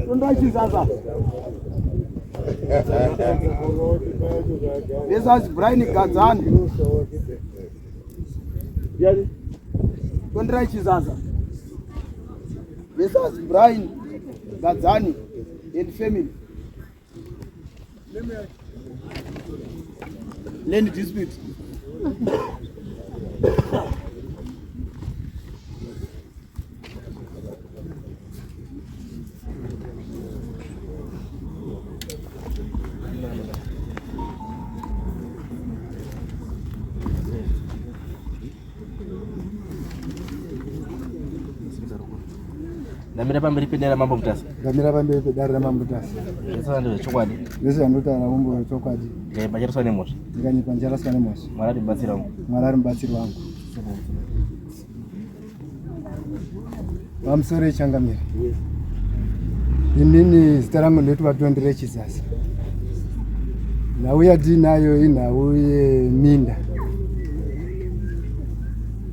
Tondachizaza. Versus Brian Gadzani. Tonderai Chizaza. Versus Brian Gadzani and family. Land dispute. Ndamira pamberi pedare raMambo Mutasa. Ndamira pamberi pedare raMambo Mutasa. Zvese ndezvechokwadi. Zvese zvandotaura mambo zvechokwadi. Ndikaipa charaswa nemhosva. Ndikanyepa ndicharaswa nemhosva. Mwari ari mubatsiri wangu. Mwari ari mubatsiri wangu. Pamusoro ichangamire. Inini zita rangu ndoti vatondere Chizaza. Nhau yatiinayo inhau yeminda.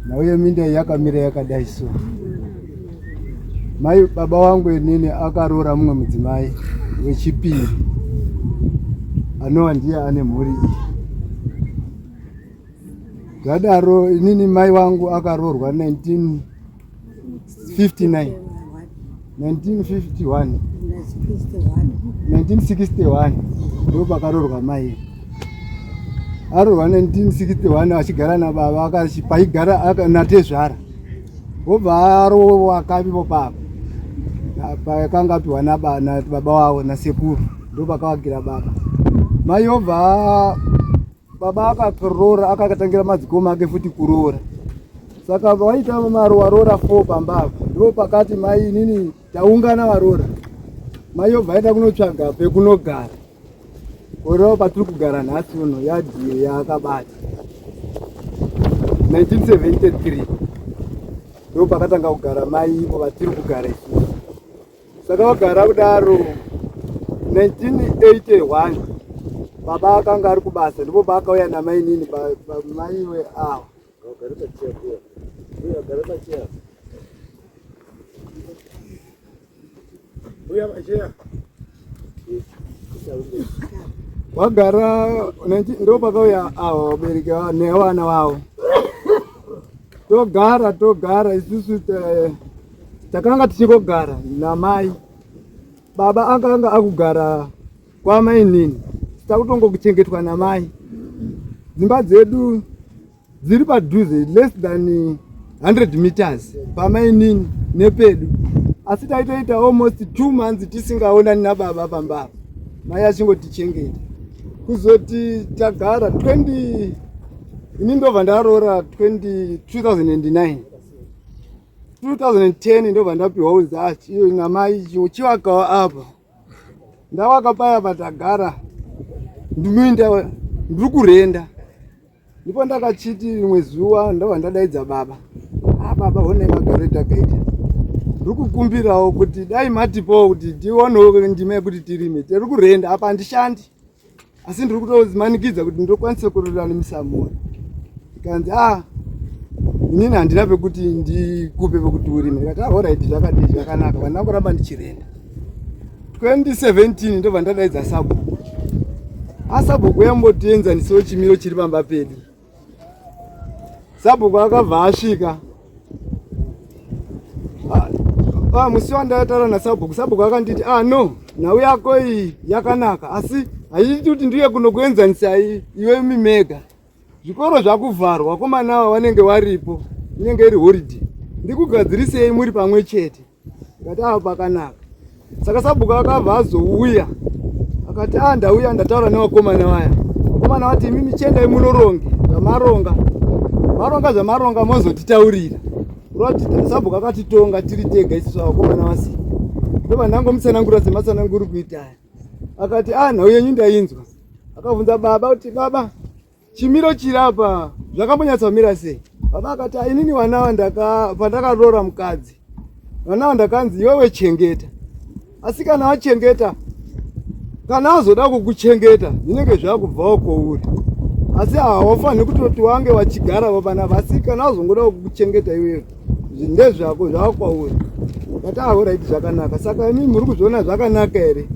Nhau yeminda iyi yakamira yakadai so. Mai baba wangu inini akaroora mumwe mudzimai wechipiri anova ndiye ane mhuri iyi. Zvadaro inini mai wangu akaroorwa 1959 1951 1961 ndipo pakaroorwa mai aroorwa 1961 achigara nababa paigara natezvara wobva aroorwa kavivo papa pakanga apiwa nababa wavo nasekuru ndopakavakira baba mai wobva Baba akaroora akakatangira madzikoma ake futi kuroora. Saka vaita maroora 4 pamba apa. Ndipo pakati mai inini taungana varoora. Mai yobva aenda kunotsvaga pekunogara. Oro patiri kugara nhasi uno yadhi yaakabata. 1973 ndipo pakatanga kugara mai ivo vatiri kugara isusu. Saka vagara kudaro 1981 baba akanga ari kubasa ndipo paakauya namainini maiwe awa wagara ndo pakauya awa vabereki nevana vavo togara togara isusu Takanga tichingogara namai, baba akanga akugara kwamainini, takutongokuchengetwa namai. Dzimba dzedu dziri padhuze less than 100 meters pamainini nepedu, asi taitoita almost two months tisingaonani nababa pamba apa, mai achingotichengeta. Kuzoti tagara 20 ini ndobva ndaroora 20 2009 2010 ndobva ndapiwa uzachi iyo namai chivakawo apa ndavaka paya patagara ndinoenda ndiri kurenda ndipo ndakachiti rimwe zuva ndobva ndadaidza baba ah baba honai magaro etakaita ndiri kukumbirawo kuti dai matipowo kuti tionewo ndima yekuti tirime tiri kurenda apa handishandi asi ndiri kutomanikidza kuti ndokwanise kururamisa mhuri ikanzi a ah, inini handina pekuti ndikupe pekuti urime ndikati ah, orit zvakadii zvakanaka vandina kuramba ndichirenda 2017 ndobva ndadaidza sabhuku asabhuku yambotienzanisewo chimiro chiri pamba pedu Sabhuku akabva asvika. Ah, ah, musi wandataura nasabhuku, sabhuku akanditi ah no, nhau yako iyi yakanaka asi haiiti kuti ndiye kunokuenzanisai iwe mimega. Zvikoro zvakuvharwa, vakomana ava vanenge varipo, inenge iri holiday. Ndikugadzirisei muri pamwe chete. Ndikati ah pakanaka. Saka sabhuku akabva azouya akati ah ndauya ndataura nevakomana vaya. Vakomana vati imimi chiendai munoronge zvamaronga. Maronga zvamaronga mozotitaurira. Kurati sabhuku akatitonga tiri tega isusu vakomana vasi. Ndobva ndangomutsanangura sematsananguri kuita aya. Akati ah nhau yenyu ndainzwa. Akabvunza baba kuti baba Chimiro chiri apa zvakambonyatsomira sei? Baba akati ah, inini vana ndaka pandakaroora mukadzi vana ndakanzi iwewe chengeta, asi kana wachengeta kana azoda kukuchengeta zvinenge zvakubvawo kwouri. Asi hawafaniri kutoti wange wachigara panapa, asi kana wazongoda kukuchengeta iwewe ndezvako, zvava kwauri. But alright, zvakanaka. Saka imi muri kuzviona zvakanaka here,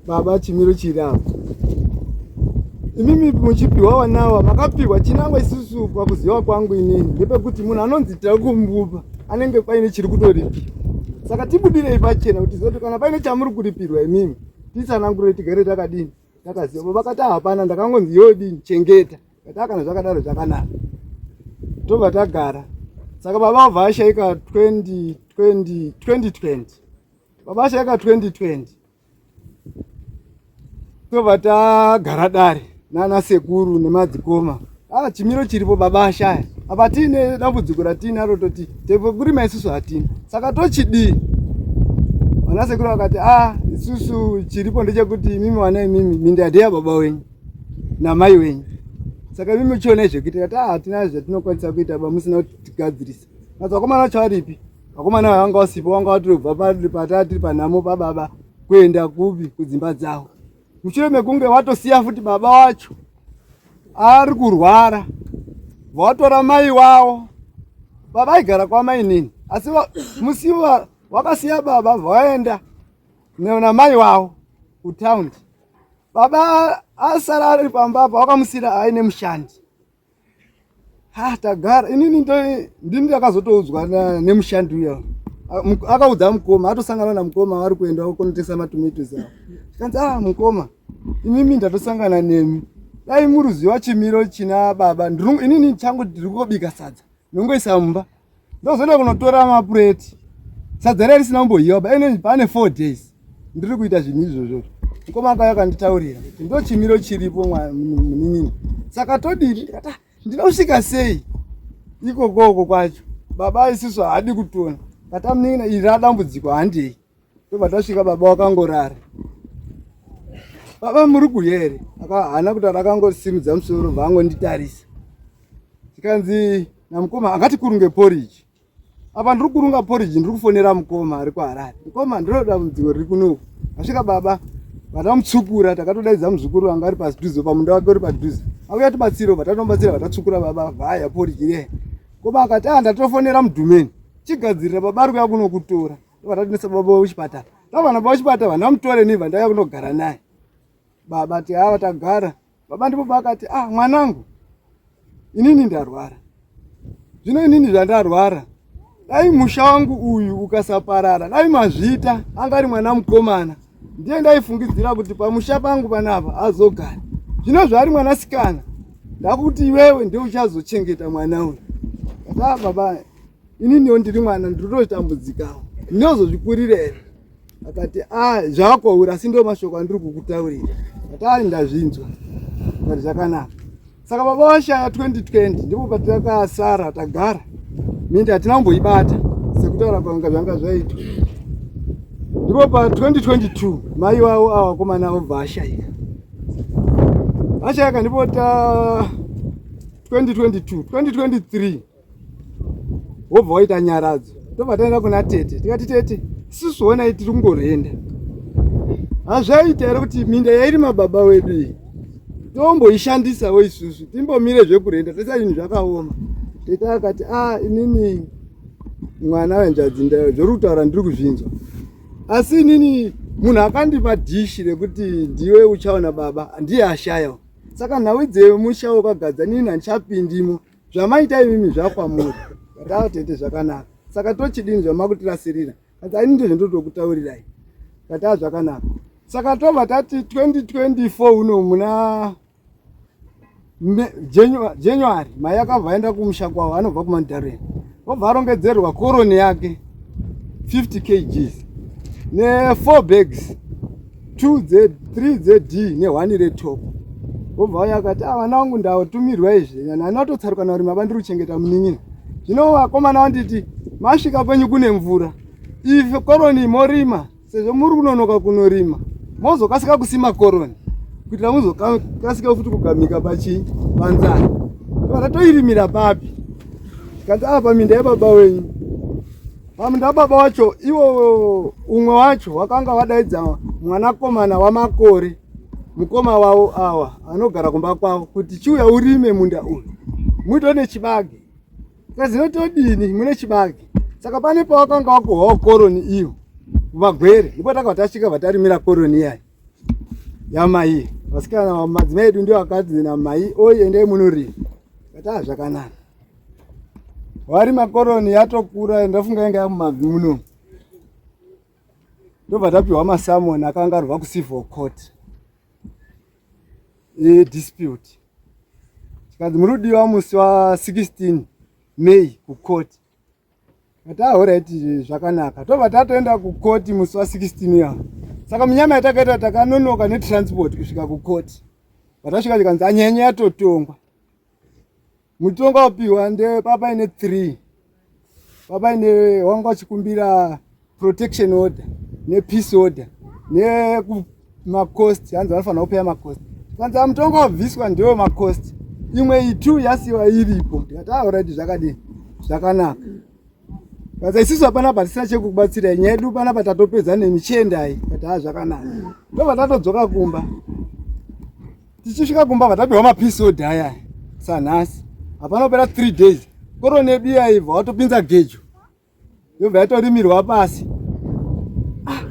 baba, chimiro chiri apo? Imimi muchipiwa wanawa makapiwa chinangwa. Isusu pakuziva kwangu inini ndepekuti munhu anonzi tiri kumupa anenge paine chiri kutoripiwa. Saka tibudirei pachena kuti zoti kana paine chamuri kuripirwa imimi, titsanangurire, tigare takadini, takaziva. Vakati hapana, ndakangonzi yodini, chengeta. Kati kana zvakadaro zvakanaka, tobva tagara. Saka baba vabva vashaika 2020, 2020 baba vashaika 2020. Tobva tagara dare nana sekuru nemadzikoma. Ah, chimiro chiripo, baba ashaya apa, tiine dambudziko ratiinaro, toti tekurima isusu hatina, saka tochidii? Vana sekuru vakati, ah, isusu chiripo ndechekuti imimi vana, imimi minda ndeyababa wenyu namai wenyu, saka imimi muchionai zvekuita. Kati, ah, hatina zvatinokwanisa kuita ba musina kutigadzirisa. Asi vakomana vacho varipi? Vakomana vanga vasipo, vanga vatorobva pataa tiri panhamo pababa kuenda kupi, kudzimba dzavo, mushure mekunge watosiya futi baba wacho ari kurwara, vatora mai wavo. Baba aigara kwamainini, asi musi wakasiya baba vaenda namai wavo kutaundi, baba asara ari pamba apa, wakamusira aine mushandi. Ha, tagara. Inini ndini ndakazotoudzwa nemushandi uya, akaudza mukoma, atosangana namukoma vari kuenda kunotengesa matomatoes avo. Tikanzi, ah, mukoma, imimi ndatosangana nemi, dai muruziva chimiro china baba. Inini changu ndiri kungobika sadza, ndongoisa mumba, ndozoenda kunotora mapureti, sadza riya risina kumboyiwa ba ine pane 4 days ndiri kuita zvinhu izvozvo. Mukoma akauya akanditaurira kuti ndo chimiro chiripo, munin'ina, saka todini? Ndikati, "Ah, ndinosvika sei ikokoko kwacho? Baba isusu haadi kutona." Kata munin'ina, iri radambudziko, handei. Tobva tasvika, baba wakangorara. Baba, muri kuya here? Haana kutaura, akangosimudza musoro, bva angonditarisa. Tikanzi namukoma angati kurunge porridge. Apa ndiri kurunga porridge, ndiri kufonera mukoma ari kuHarare. Mukoma, ndiro dambudziko riri kunoku. Asvika baba, vatamutsukura, takatodaidza muzukuru anga ari padhuze, pamunda wake uri padhuze, auya tibatsire. Vatatomubatsira, vatatsukura baba, vhaya porridge riya. Mukoma akati, ah, ndatofonera mudhumeni, chigadzirira, baba ari kuya kunokutora. Vatatinesa baba kuchipatara, tavana baba kuchipatara, vandamutore nibva ndauya kunogara naye baba. Ti ava tagara, baba ndipo paakati, ah, mwanangu, inini ndarwara zvino, inini zvandarwara, dai musha wangu uyu ukasaparara, dai mazvita anga ari mwana mukomana, ndiye ndaifungidzira kuti pamusha pangu panapa azogara. Zvino zvaari mwanasikana, ndakuti iwewe ndiwe uchazochengeta mwana uyu. Kati, ah, baba, ininiwo ndiri mwana, ndiri kutotambudzikawo, ndinozozvikurira here? Akati, a zvakwauri, asi ndo mashoko andiri kukutaurira. Ati, ai, ndazvinzwa. Akati zvakanaka. Saka baba vashaya 2020, ndipo patakasara tagara. Mindi hatina kumboibata sekutaura kwanga zvanga zvaitwa. Ndipo pa 2022 mai vavo ava vakomana vobva vashayika, vashayika. Ndipo ta 2022, 2023 wobva waita nyaradzo. Tobva taenda kuna tete, tikati, tete, isusu honai tiri kungorenda, hazvaita here kuti minda yairima baba wedu iyi tomboishandisawo isusu, timbomire zvekurenda tese, zvinhu zvakaoma? Tete akati, a, inini mwana wenzvadzi, zvori kutaura ndiri kuzvinzwa, asi inini munhu akandipa dhishi rekuti ndiwe uchaona baba ndiye ashayawo, saka nhau dzemusha wakagadza nini handichapindimo, zvamaita imimi zvakwamuri. Kataa tete, zvakanaka, saka tochidini zvamakutirasirira? Kati aini ndizvo ndotokutaurirai. Kataa zvakanaka. Saka tobva tati 2024 uno muna January, mai akabva aenda kumusha kwavo, anobva kuMandareni, vobva arongedzerwa koroni yake 50 kgs ne4 bags, 2 dze 3 dzeD ne1 retop. Vobva vauya, akati, ah, vana vangu, ndatumirwa izvi, nani vatotsaruka uri maba, ndiri kuchengeta munin'ina. Zvino vakomana vanditi masvika kwenyu kune mvura, ife koroni morima, sezvo muri kunonoka kunorima, mozokasika kusima koroni kuitira muzokasika futi kugamika pachi panzara. Vatatoirimira papi? Tikanzi, apa paminda yababa wenyu. Paminda yababa wacho iwo umwe wacho wakanga wadaidza mwanakomana wamakore. mukoma wavo awa anogara kumba kwavo kuti chiuya urime munda uyu muito nechibage. Kazinotodini mune chibage. Saka pane pawakanga wakuhwawo koroni iyo vagwere ndipo takabva tasvika vatarimira koroni iyayi yamai vasikana madzimai edu ndio akadzi namai oi endai munorima kataa zvakanaka warima koroni yatokura ndafunga yanga yamumabvi muno ndobva tapiwa masamoni akanga arubva kucivil court yedispute tikanzi muri kudiwa musi wa 16 May kucourt. Tahoraiti zvakanaka tobva tatoenda kukoti musi wa 16 ya saka minyama yatakaita takanonoka netransport kusvika kukoti vatasvika tikanzi anyanya yatotongwa mutongo wapiwa nde papaine 3 papaine wanga wachikumbira protection order nepeace order nemacost hanzi vanofanira kupeya macost kanzi mutongo wabviswa ndiwo macost imwe itu yasiwa iripo ndikati aoraiti ah, zvakadini zvakanaka kaza isusu hapana patisina chekukubatsirai nyaya yedu panapa tatopedza nemi chiendai kati ha zvakanaka ndobva tatodzoka kumba tichisvika kumba vatapiwa mapeace order aya sanhasi hapana kupera 3 days korona yedu yaibva watopinza gejo yobva yatorimirwa pasi ah,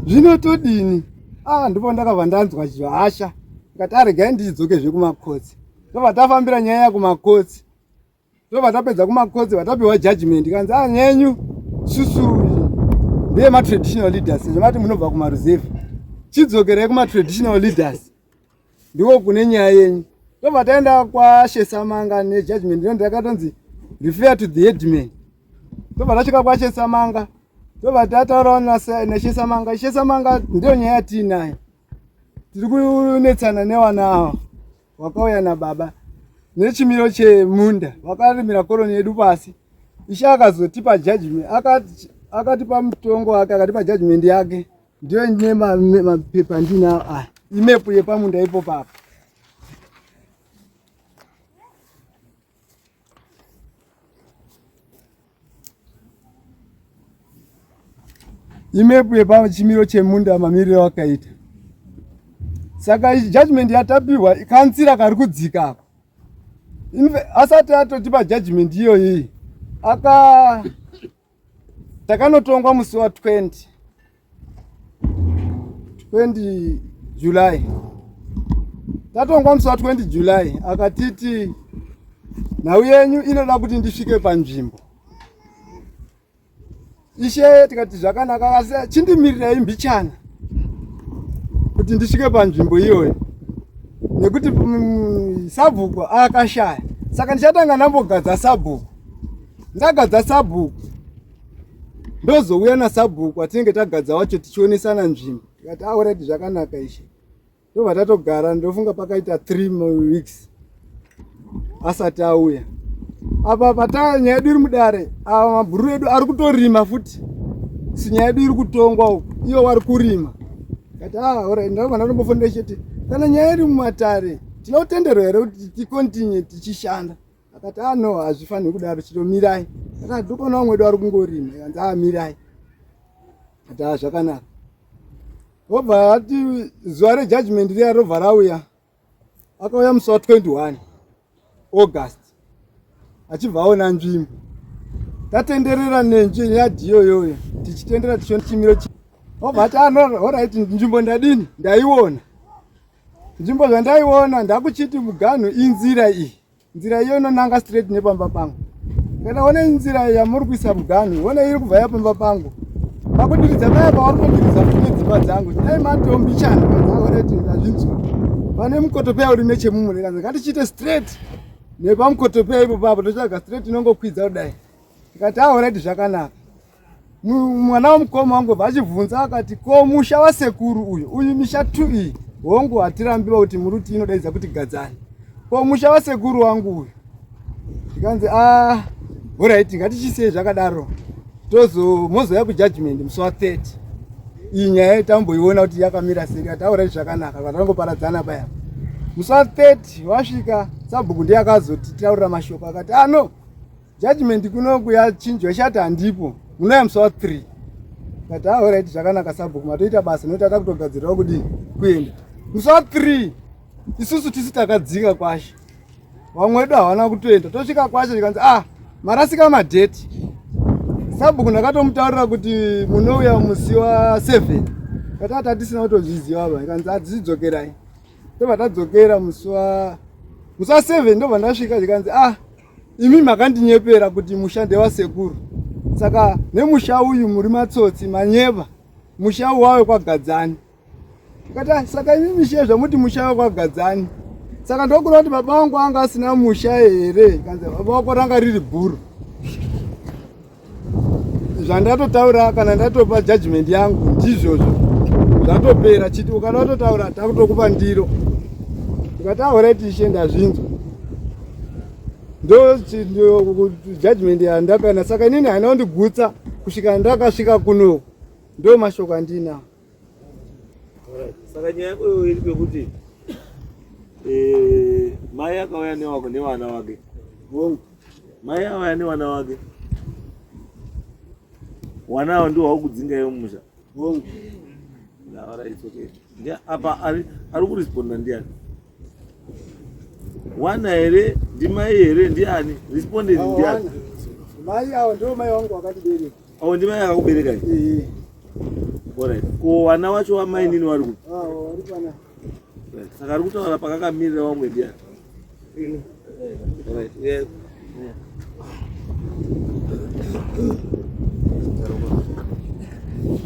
zvino todini ah, ndipo ndakabva ndanzwa hasha ndikati aregai ndidzoke zvekumakotsi ndobva tafambira nyaya yakumakotsi ndobva tapedza kumakotsi vatapiwa judgment kanzi ah, nyenyu susu ndiye matraditional leaders zvamati munobva kumaruzevha chidzokerai kumatraditional leaders ndiko kune nyaya yenyu ndobva taenda kwashesamanga nejudgment ino ndakatonzi refer to the headman ndobva tasvika kwashesamanga ndobva tataurawo nashesamanga shesamanga ndiyo nyaya yatiinayo tiri kunetsana newana ava wakauya nababa nechimiro chemunda vakarimira koroni yedu pasi ishe akazotipa judgment akatipa mutongo wake akatipa judgment yake ndiyo ine mapepa ndinawo aya imepu yepamunda ipo papa imepu yepachimiro chemunda mamiriro akaita saka judgment yatapiwa kanzira kari kudzika apa asati atotipa judgment iyoyi aka Takanotongwa musi wa 20 20 July. Tatongwa musi wa 20 July akatiti nhau yenyu inoda kuti ndisvike panzvimbo. Ishe tikati zvakanaka asi chindimirirai mbichana kuti ndisvike panzvimbo iyoyo nekuti sabhuku akashaya saka ndichatanga ndambogadza sabhuku Ndagadza sabhuku ndozouya nasabhuku atinenge tagadza wacho tichionesana nzvimbo tikati aorit ah, zvakanaka ishe ndobva tatogara ndofunga pakaita 3 weeks asati auya apa pata nyaya yedu iri mudare ava mabhuru edu ari kutorima futi si nyaya yedu iri kutongwa uku ivo wari kurima kati ah, orit ndobva ndatombofonera chete kana nyaya iri mumatare tinotenderwa here kuti tikontinye tichishanda Akati ah no hazvifaniri kudaro chitomirai. Akati ndikuona vamwe wedu vari kungorima. Ikanzi ah mirai. Akati ah zvakanaka. Vobva ati zuva rejudgment riya robva rauya. Akauya musi wa 21 August achibva aona nzvimbo. Tatenderera nenjeyadhi iyoyoyo tichitendera tichiona chimiro vobva ati ah no alright nzvimbo ndadini ndaiona. Nzvimbo zvandaiona ndakuchiti muganhu inzira iyi. Nzira iyo inonanga straight nepamba pangu. Kana one inzira yamuri kuisa muganhu, one iri kubva yapamba pangu. Pakudiridza paya pavari kudiridza kune dzimba dzangu. Dai matombi chana already ndazvinzwa. Pane mukotopeya uri nechemumwe ndikanzi ngatichiite straight nepamukotopeya ipo papo totsvaga straight inongokwidza kudai. Tikati already zvakanaka. Mwana wamukoma wangu vachibvunza akati ko musha wasekuru uyu uyu misha tu iyi hongu hatirambiwa kuti muruti inodaidza kuti gadzani ko musha wasekuru wangu uyu ndikanzi a ah, horaiti ngatichisiyei zvakadaro tozo mozouya kujudgment musi wa 30 iyi nyaya tamboiona kuti yakamira sei tikati auraiti zvakanaka vatangoparadzana paya musi wa 30 wasvika sabhuku ndiye akazotitaurira mashoko akati ano ah, Judgment kunoku yachinjwa ishati handipo munouya musi wa 3 kati ah, alright zvakanaka sabhuku matoita basa nokuti ata kutogadzirirawo kudii kuenda. Musi wa 3 isusu tisi takadzika kwashe, vamwe vedu havana kutoenda. Tosvika kwashe tikanzi ah, marasika madheti. Sabhuku ndakatomutaurira kuti munouya musi wa 7, katata tatisina kutozviziva va, ikanzi adzidzokerai. Ndobva tadzokera musi wa 7, ndobva ndasvika tikanzi ah, imi makandinyepera kuti musha ndewasekuru, saka nemusha uyu muri matsotsi, manyeva, musha uyu wave kwaGadzani. Tikati ah, saka imi misha zvamuti musha wave kwaGadzani, saka ndokureva kuti baba vangu anga asina musha here? Kanzi baba wako ranga riri bhuru. Zvandatotaura kana ndatopa judgment yangu ndizvozvo, zvatopera. Chiti ukada watotaura takutokupa ndiro. Ndikati alright ishe, ndazvinzwa, ndo judgment yandakaenda. Saka inini haina kundigutsa kusvika ndakasvika kunoku. Ndo mashoko andinawo. Saka nyaya yako iyoyo iri pekuti mai akauya newako nevana wake. Hongu. Mai auya nevana wake, wana avo ndiwo waukudzinga iwe mumusha. Hongu. Alright, okay. Apa ari kuresponda ndiani? Wana here, ndimai here, ndiani respondent? Ndiani? Mai avo ndivo mai vangu vakatibereka. Avo ndimai akakubereka? Ee. Alright, ko wana wacho wamai nini wari kupi? Avo vari pana. Right. Saka ari kutaura pakakamirira wamwe ndiani? Alright, yeah.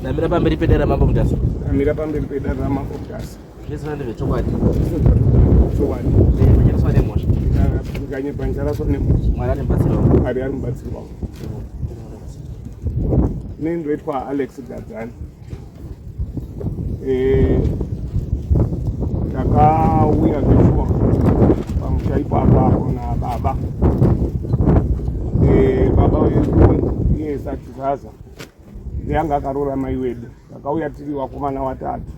Ndamira pamberi pedare raMambo Mutasa. Ndamira pamberi pedare raMambo Mutasa. Zvese ndezvechokwadi. Chokwadi. Ndicharaswa nemhosva. Ndikanyepa ndicharaswa nemhosva. Mwari ari mubatsiri wangu. Mwari ari mubatsiri wangu. Ini ndoitwa Alex Gadzani. Ndakauya zveshuwa pamusha ipapo apo nababa. Baba wedu iye Sachizaza ndiye anga akaroora mai wedu. Takauya tiri vakomana watatu.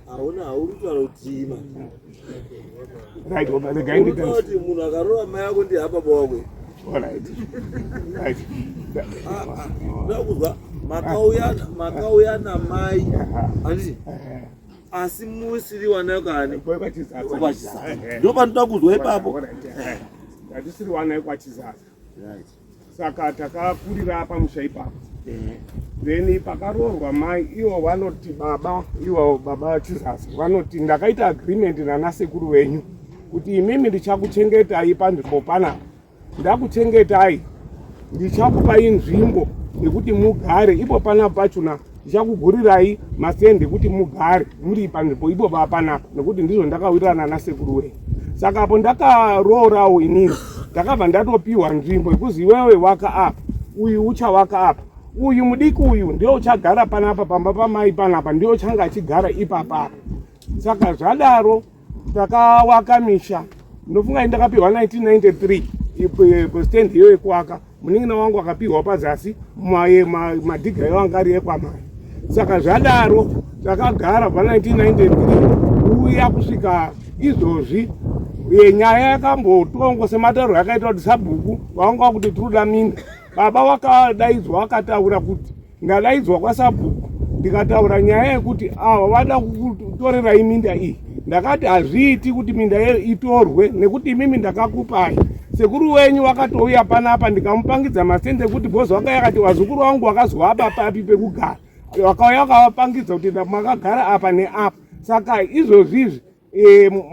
Hauna, hauri kutaura kuti ma Right, regai ndite. Kuti munhu akaroora mai ako ndiye baba wako. Alright. Right. Ndakuzwa makauya namai, handiti? Asi musiri wana kani? KwaChizaza. KwaChizaza. Ndo panoda kuzwa ipapo. Hatisiri wana kwaChizaza. Saka takakurira pamusha ipapo. Then pakaroorwa mai, ivo vanoti baba, ivo baba Chizaza vanoti ndakaita agreement nanasekuru venyu kuti imimi ndichakuchengetai panzvimbo panapa, ndakuchengetai ndichakupai nzvimbo yekuti mugare ipo panapa pachona, ndichakugurirai masendi ekuti mugare muri panzvimbo ipo panapa, nekuti ndizvo ndakawirirana nasekuru wenyu. Saka apo ndakaroorawo inini, ndakabva ndatopiwa nzvimbo yekuzi iwewe waka apa, uyu uchawaka apa, uyu mudiki uyu ndio uchagara panapa pamba pamai panapa, ndio uchanga achigara ipapapa. Saka zvadaro takawaka misha. Ndofunga ini ndakapiwa 1993 stand iyo yekuwaka. Munin'ina wangu akapiwa pazasi, madhiga iwo anga ari ekwamai. Saka zvadaro takagara kubva 1993 uya kusvika izvozvi. Nyaya yakambotongwa sematauro yakaita kuti sabhuku vanga vakuti tiri kuda minda. Baba wakadaidzwa, wakataura kuti ndadaidzwa kwasabhuku ndikataura nyaya yekuti ava vada kutorerai minda iyi. Ndakati hazviiti kuti minda iyo itorwe nekuti imimi ndakakupai. Sekuru wenyu wakatouya panapa ndikamupangidza masende ekuti bhozi wakauya akati wazukuru wangu wakazovapa papi pekugara, wakauya wakavapangidza kuti makagara apa neapa. Saka izvozvi izvi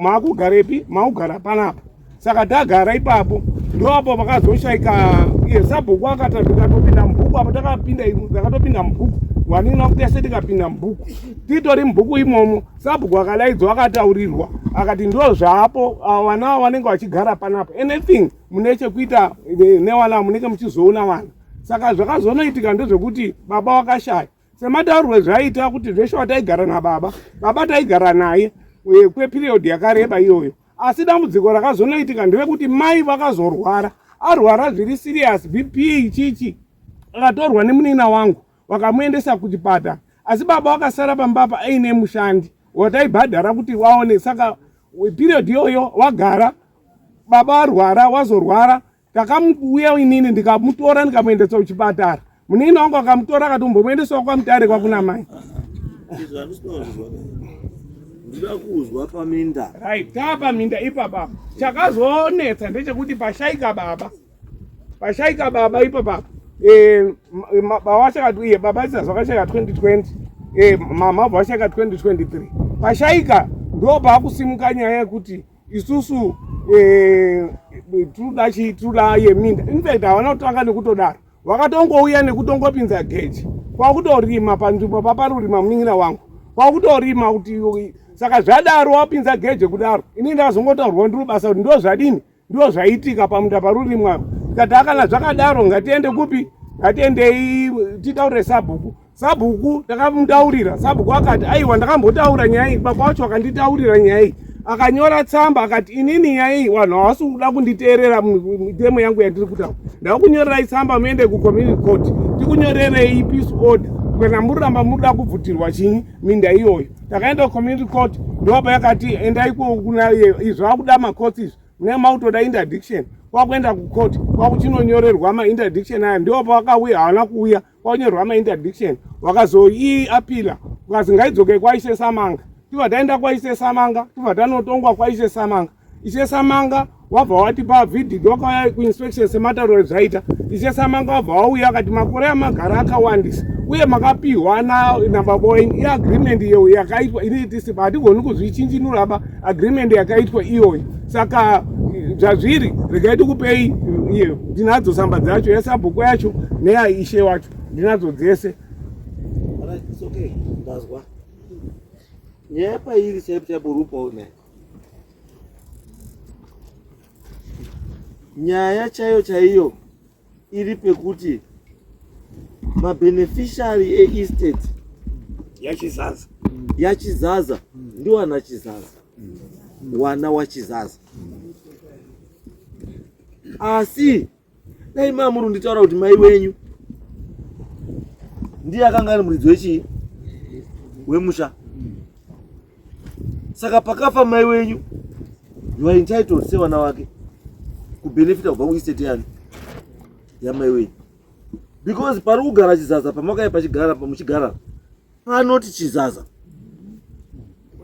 makugarepi? Maugara panapa. Saka tagara ipapo, ndoapo pakazoshaika iye sabhuku akati tikatopinda mubhuku apo takapinda, takatopinda mubhuku wanina tese tikapinda mubhuku, titori mubhuku imomo. Sabhuku akadaidzwa akataurirwa akati ndo zvapo vana ava vanenge vachigara panapa, anything mune chekuita nevana munenge muchizoona vana. Saka zvakazonoitika ndezvekuti baba wakashaya semataurirwe zvaita kuti zveshe wataigara nababa, baba taigara naye kweperiod yakareba iyoyo. Asi dambudziko rakazonoitika nderekuti mai vakazorwara, arwara zviri serious, BP chichi, akatorwa nemunin'ina wangu vakamuendesa kuchipatara, asi baba vakasara pambapa aine mushandi wataibhadhara kuti waone. Saka period iyoyo wagara baba arwara, wazorwara, takamuuya inini ndikamutora ndikamuendesa kuchipatara. Munin'ina wangu akamutora akati umbomuendesawo kwaMutare kwakuna mai. Izvo handisi kuzwa. Ndinoda kuzwa paminda. Right, taapaminda ipapa. Chakazonetsa ndechekuti pashaika baba. Pashaika baba ipapa. Eh, baba washaka iye baba Chizaza wakashaka 2020. Eh, mama vashaka 2023. Pashaika ndo paakusimuka nyaya yekuti isusu eh, tinoda chii tinoda yeminda. In fact havana kutanga nekutodaro. Vakatongouya nekutongopinza geji kwakutorima panzvimbo paparurima munin'ina wangu kwakutorima kuti saka zvadaro wapinza geje kudaro ini ndakazongotaurwa ndiri basa kuti ndo zvadini ndo zvaitika pamunda parurimwa tikati akana zvakadaro ngatiende kupi ngatiendei titaure sabhuku Sabhuku ndakamutaurira, sabhuku akati aiwa, ndakambotaura nyaya iyi, baba wacho akanditaurira nyaya iyi, akanyora tsamba akati inini nyaya iyi vanhu havasi kuda kunditeerera mitemo yangu yandiri kutaura, ndakunyorerai tsamba muende kucommunity court tikunyorerei peace order kana muramba muda kubvutirwa chinyi minda iyoyo. Takaenda kucommunity court ndopa yakati endai kuna izvo akuda macourts izvi mune mautoda interdiction kwakuenda kucourt kwakuchinonyorerwa mainterdiction aya ndipo pavakauya havana kuuya kwanyorwa mainterdiction wakazoiapila ukazi ngaidzoke kwaishe Samanga tibva taenda kwaishe Samanga tibva tanotongwa kwaishe Samanga Ishe Samanga wabva watipa verdict wakauya kuinspection sematauro zvaita Ishe Samanga wabva wauya akati makore amagara akawandisa uye makapiwa nababa wenyu iagreement iyo yakaitwa ini hatigoni kuzvichinjinura ba agreement yakaitwa iyoyo saka zvazviri regai tikupei iyo ndinadzo samba dzacho yesabhuku yacho neyaishe wacho ndinadzo dzese. Okay, ndazwa nyaya pairi chaipo chaipo rupo ne nyaya chaiyo chaiyo iri pekuti mabeneficiary eestate yachizaza yachizaza ndiwana Chizaza, wana waChizaza. Asi dai mamuri nditaura kuti mai wenyu ndiye akanga ari muridzi wechii wemusha. Saka pakafa mai wenyu you are entitled sevana wake kubenefita kubva kuestate yani yamai wenyu because pari kugara Chizaza pamakaya pachigara pamuchigara panoti Chizaza.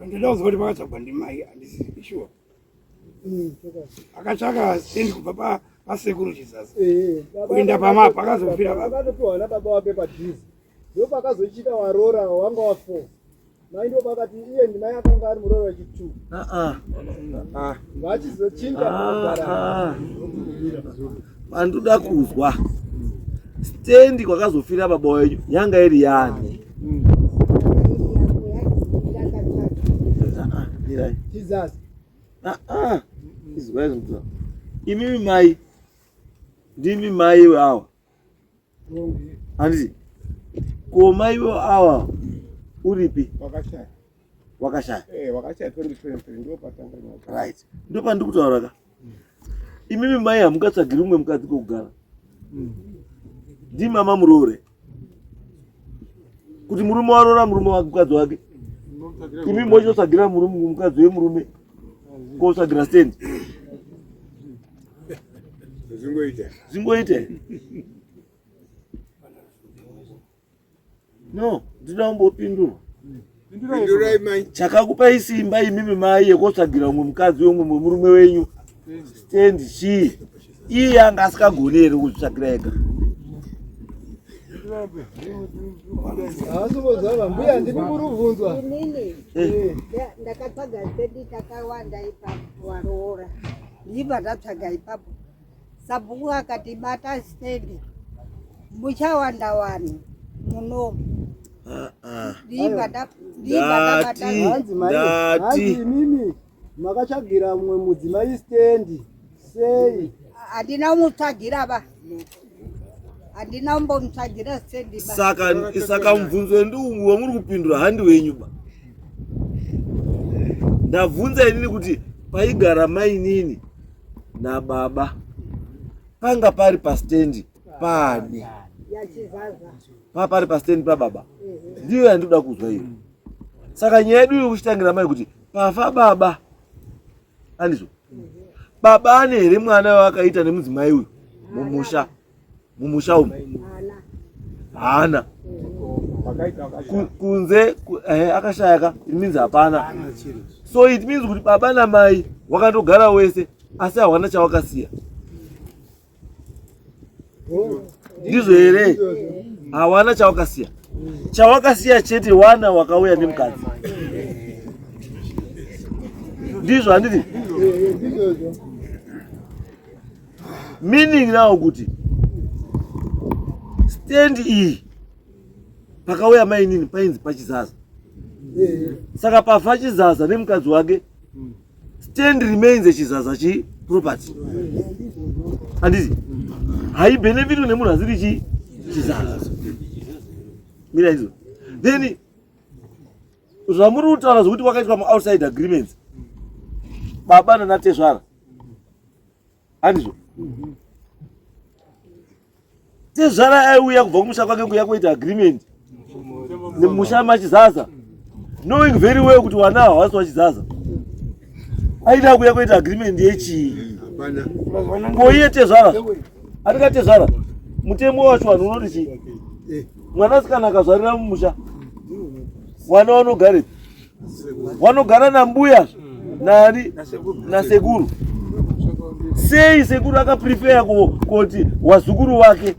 Ndinoda kuzwa kuti pakatsvagwa ndimai, handisi sure. Akatsvaka stendi kubva pasekuru Chizaza kuenda pama pakazofira baba. Akatopiwa nababa wake padhuze, ndo pakazochita warora wanga wa 4 mai, ndo pakati iye ndimai akanga ari murora wechi2 vachizochinja kugara. Pandoda kuzwa stendi kwakazofira baba wenyu yanga iri yani? Mirai. Chizaza. Izwai zvinotaura. Imimi mai, ndimi mai awa, handiti? Ko mai awa uripi? Wakashaya. Wakashaya? Eh, wakashaya 2023 ndo patanga nyaya. Right, ndo pandiri kutaura ka. Imimi mai hamungatsvagiri umwe mukadzi kwekugara, ndimi mamuroore kuti murume waroora murume wake mukadzi wake, imi mochotsvagira murume mukadzi wemurume kotsvagira stendi? Zvingoita. Zvingoite? No, ndinoda kumbopindurwa. Pindurai mai. Chakakupai simba imimi mai yekotsvagira umwe mukadzi wemumwe murume wenyu stendi chii? Iye anga asikagoni here kuzvitsvagira ega? Haasimbozvava mbuya, ndimi muri kubvunzwa. Inini ndakatsvaga stendi takawanda ipapo, waroora ndibva ndatsvaga ipapo. Sabhuku akati bata stendi muchawanda vanhu muno, ndibva ndabata. Ndati. Hanzi mai, Ndati. hanzi imimi makatsvagira mumwe mudzimai stendi sei? Handina kumutsvagira ba, handina kumbomutsvagira stendi ba. Saka mubvunzo wendiumwe wamuri kupindura handi wenyu ba. Ndabvunza inini kuti paigara mainini nababa panga pari pastendi pani? YaChizaza. Pari pastendi pababa, ndiyo yandinoda kuzwa iyo. Saka nyaya yedu yokuchitangira mai kuti pafa baba, andizvo? Baba ane here mwana waakaita nemudzimai uyu mumusha umu? Hana. Haana. Kunze akashaya ka, it means hapana. So it means kuti baba namai wakatogara wese asi hawana chawakasiya. Ndizvo here? Hawana chawakasiya. Chawakasiya chete wana wakauya nemukadzi. Ndizvo handiti? Meaning now kuti stand iyi pakauya mainini painzi pachizaza. Saka pafa Chizaza nemukadzi wake, stand remains Chizaza chi property. Handiti? Haibhenefitwe nemunhu asiri chi Chizaza. Mira izvo. Then zvamuri kutaura zvekuti wakaitwa maoutside agreements baba nanatezvara, handizvo? Tezvara aiuya kubva kumusha kwake kuya kuita agreement nemusha maChizaza, knowing very well kuti wana havasi waChizaza. Aida kuya kuita agreement yechii? Ko iye tezvara atika tezvara, mutemo wacho vanhu unoti chii? Mwanasikana akazvarira mumusha, wana wanogarepi? Wanogara nambuya nani? Nasekuru. Sei sekuru akaprefera kuti wazukuru wake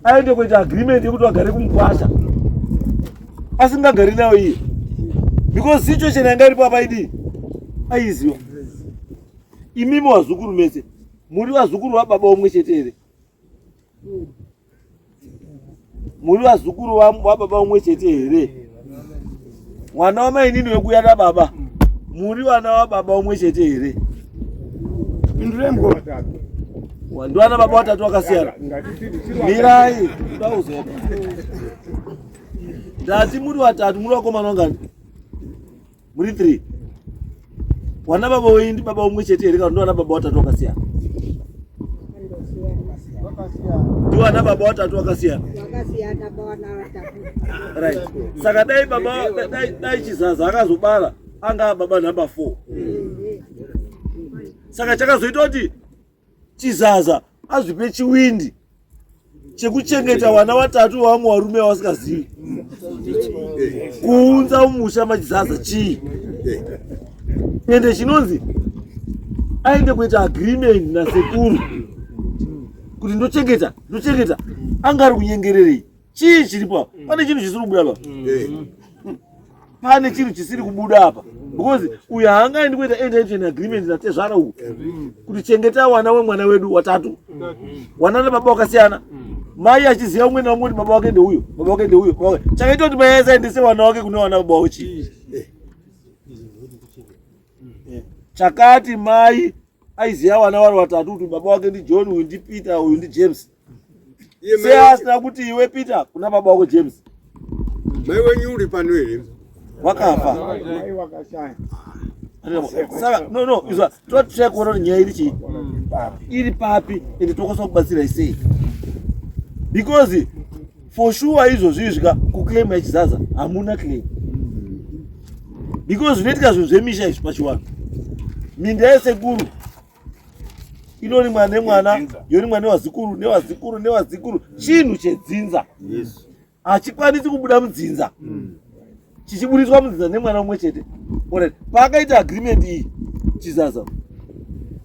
aende kuita agreement yekuti vagare kumukwasha asingagari nayo iye? Because situation yanga iripo apa idii aiziva. Imimi wazukuru mese muri vazukuru vababa umwe chete here? Muri vazukuru vababa umwe chete here? Mwana wamainini wekuya nababa, muri vana vababa umwe chete here? Ndiwana baba watatu wakasiyana. Mirai, ndauzopa. Ndati muri watatu, muri vakomana wangani? Muri 3. Wana baba wenyu ndi baba umwe chete here, kana ndiwana baba watatu wakasiyana? Ndiwana baba watatu wakasiyana. Wakasiyana bawana watatu. Right. Saka dai baba dai Chizaza akazobara, anga baba number 4. Saka chakazoita kuti Chizaza azvipe chiwindi chekuchengeta vana vatatu vamwe varume vasingazivi kuunza mumusha maChizaza chii? Ende chinonzi aende kuita agreement nasekuru kuti ndochengeta, ndochengeta, anga ari kunyengererei? Chii chiripo apa? Pane chinhu chisiri kubuda apa. Pane chinhu chisiri kubuda apa, because uyu haangaendi kuita enter into an agreement natezvara uku kuti chengeta wana wemwana wedu watatu, wana nababa wakasiyana, mai achiziva umwe naumwe kuti baba wake ndeuyo, baba wake ndeuyo, baba wake. Chakaita kuti mai asaendese wana wake kune wana baba wavo chii? Chakati mai aiziva wana vari watatu kuti baba wake ndiJohn, uyu ndiPeter, uyu ndiJames. Iye Sei asina kuti iwe Peter kuna baba wako James? Mai wenyu uri pano here? Wakafa. Mai wakashaya. Saka no, izwa, totsvaka kuona kuti nyaya iri chii, iri papi, ende tokwanisa kubatsira sei, because for sure izvozvi izvika kuclaim yaChizaza hamuna claim, because zvinoitika zvinhu zvemisha izvi pachiwanhu, minda yesekuru inorimwa nemwana, yorimwa nevazukuru, nevazukuru, nevazukuru. Chinhu chedzinza hachikwanisi kubuda mudzinza chichiburitswa mudzinza nemwana umwe chete. Alright, paakaita agreement iyi Chizaza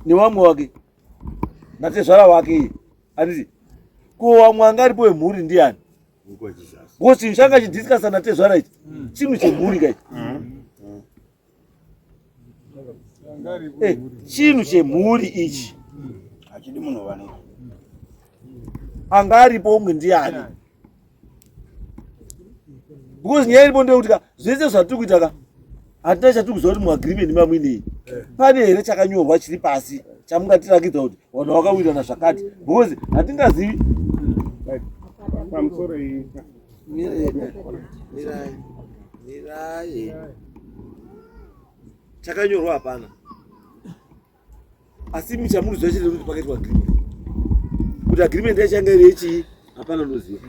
nevamwe wake natezvara wake iyi, handiti? Ko vamwe anga aripo wemhuri ndiani? Because chinhu changa chidiscussa natezvara ichi chinhu chemhuri kai. Chinhu chemhuri ichi. Hachidi munhu vanhu. Anga aripo umwe ndiani? Because nyaya iripo ndeyekuti ka zvese zvatiri kuita ka, hatina chatiri kuziva kuti muagreement mamuinei. Pane here chakanyorwa chiri pasi chamungatirakidza kuti vanhu vakawirirana zvakati? Because hatingazivi. Pamusoro iyi. Mirai, mirai. Chakanyorwa hapana, asi imi chamunoziva chete kuti pakaitwa agreement. Kuti agreement yacho yanga iri yechii, hapana unoziva.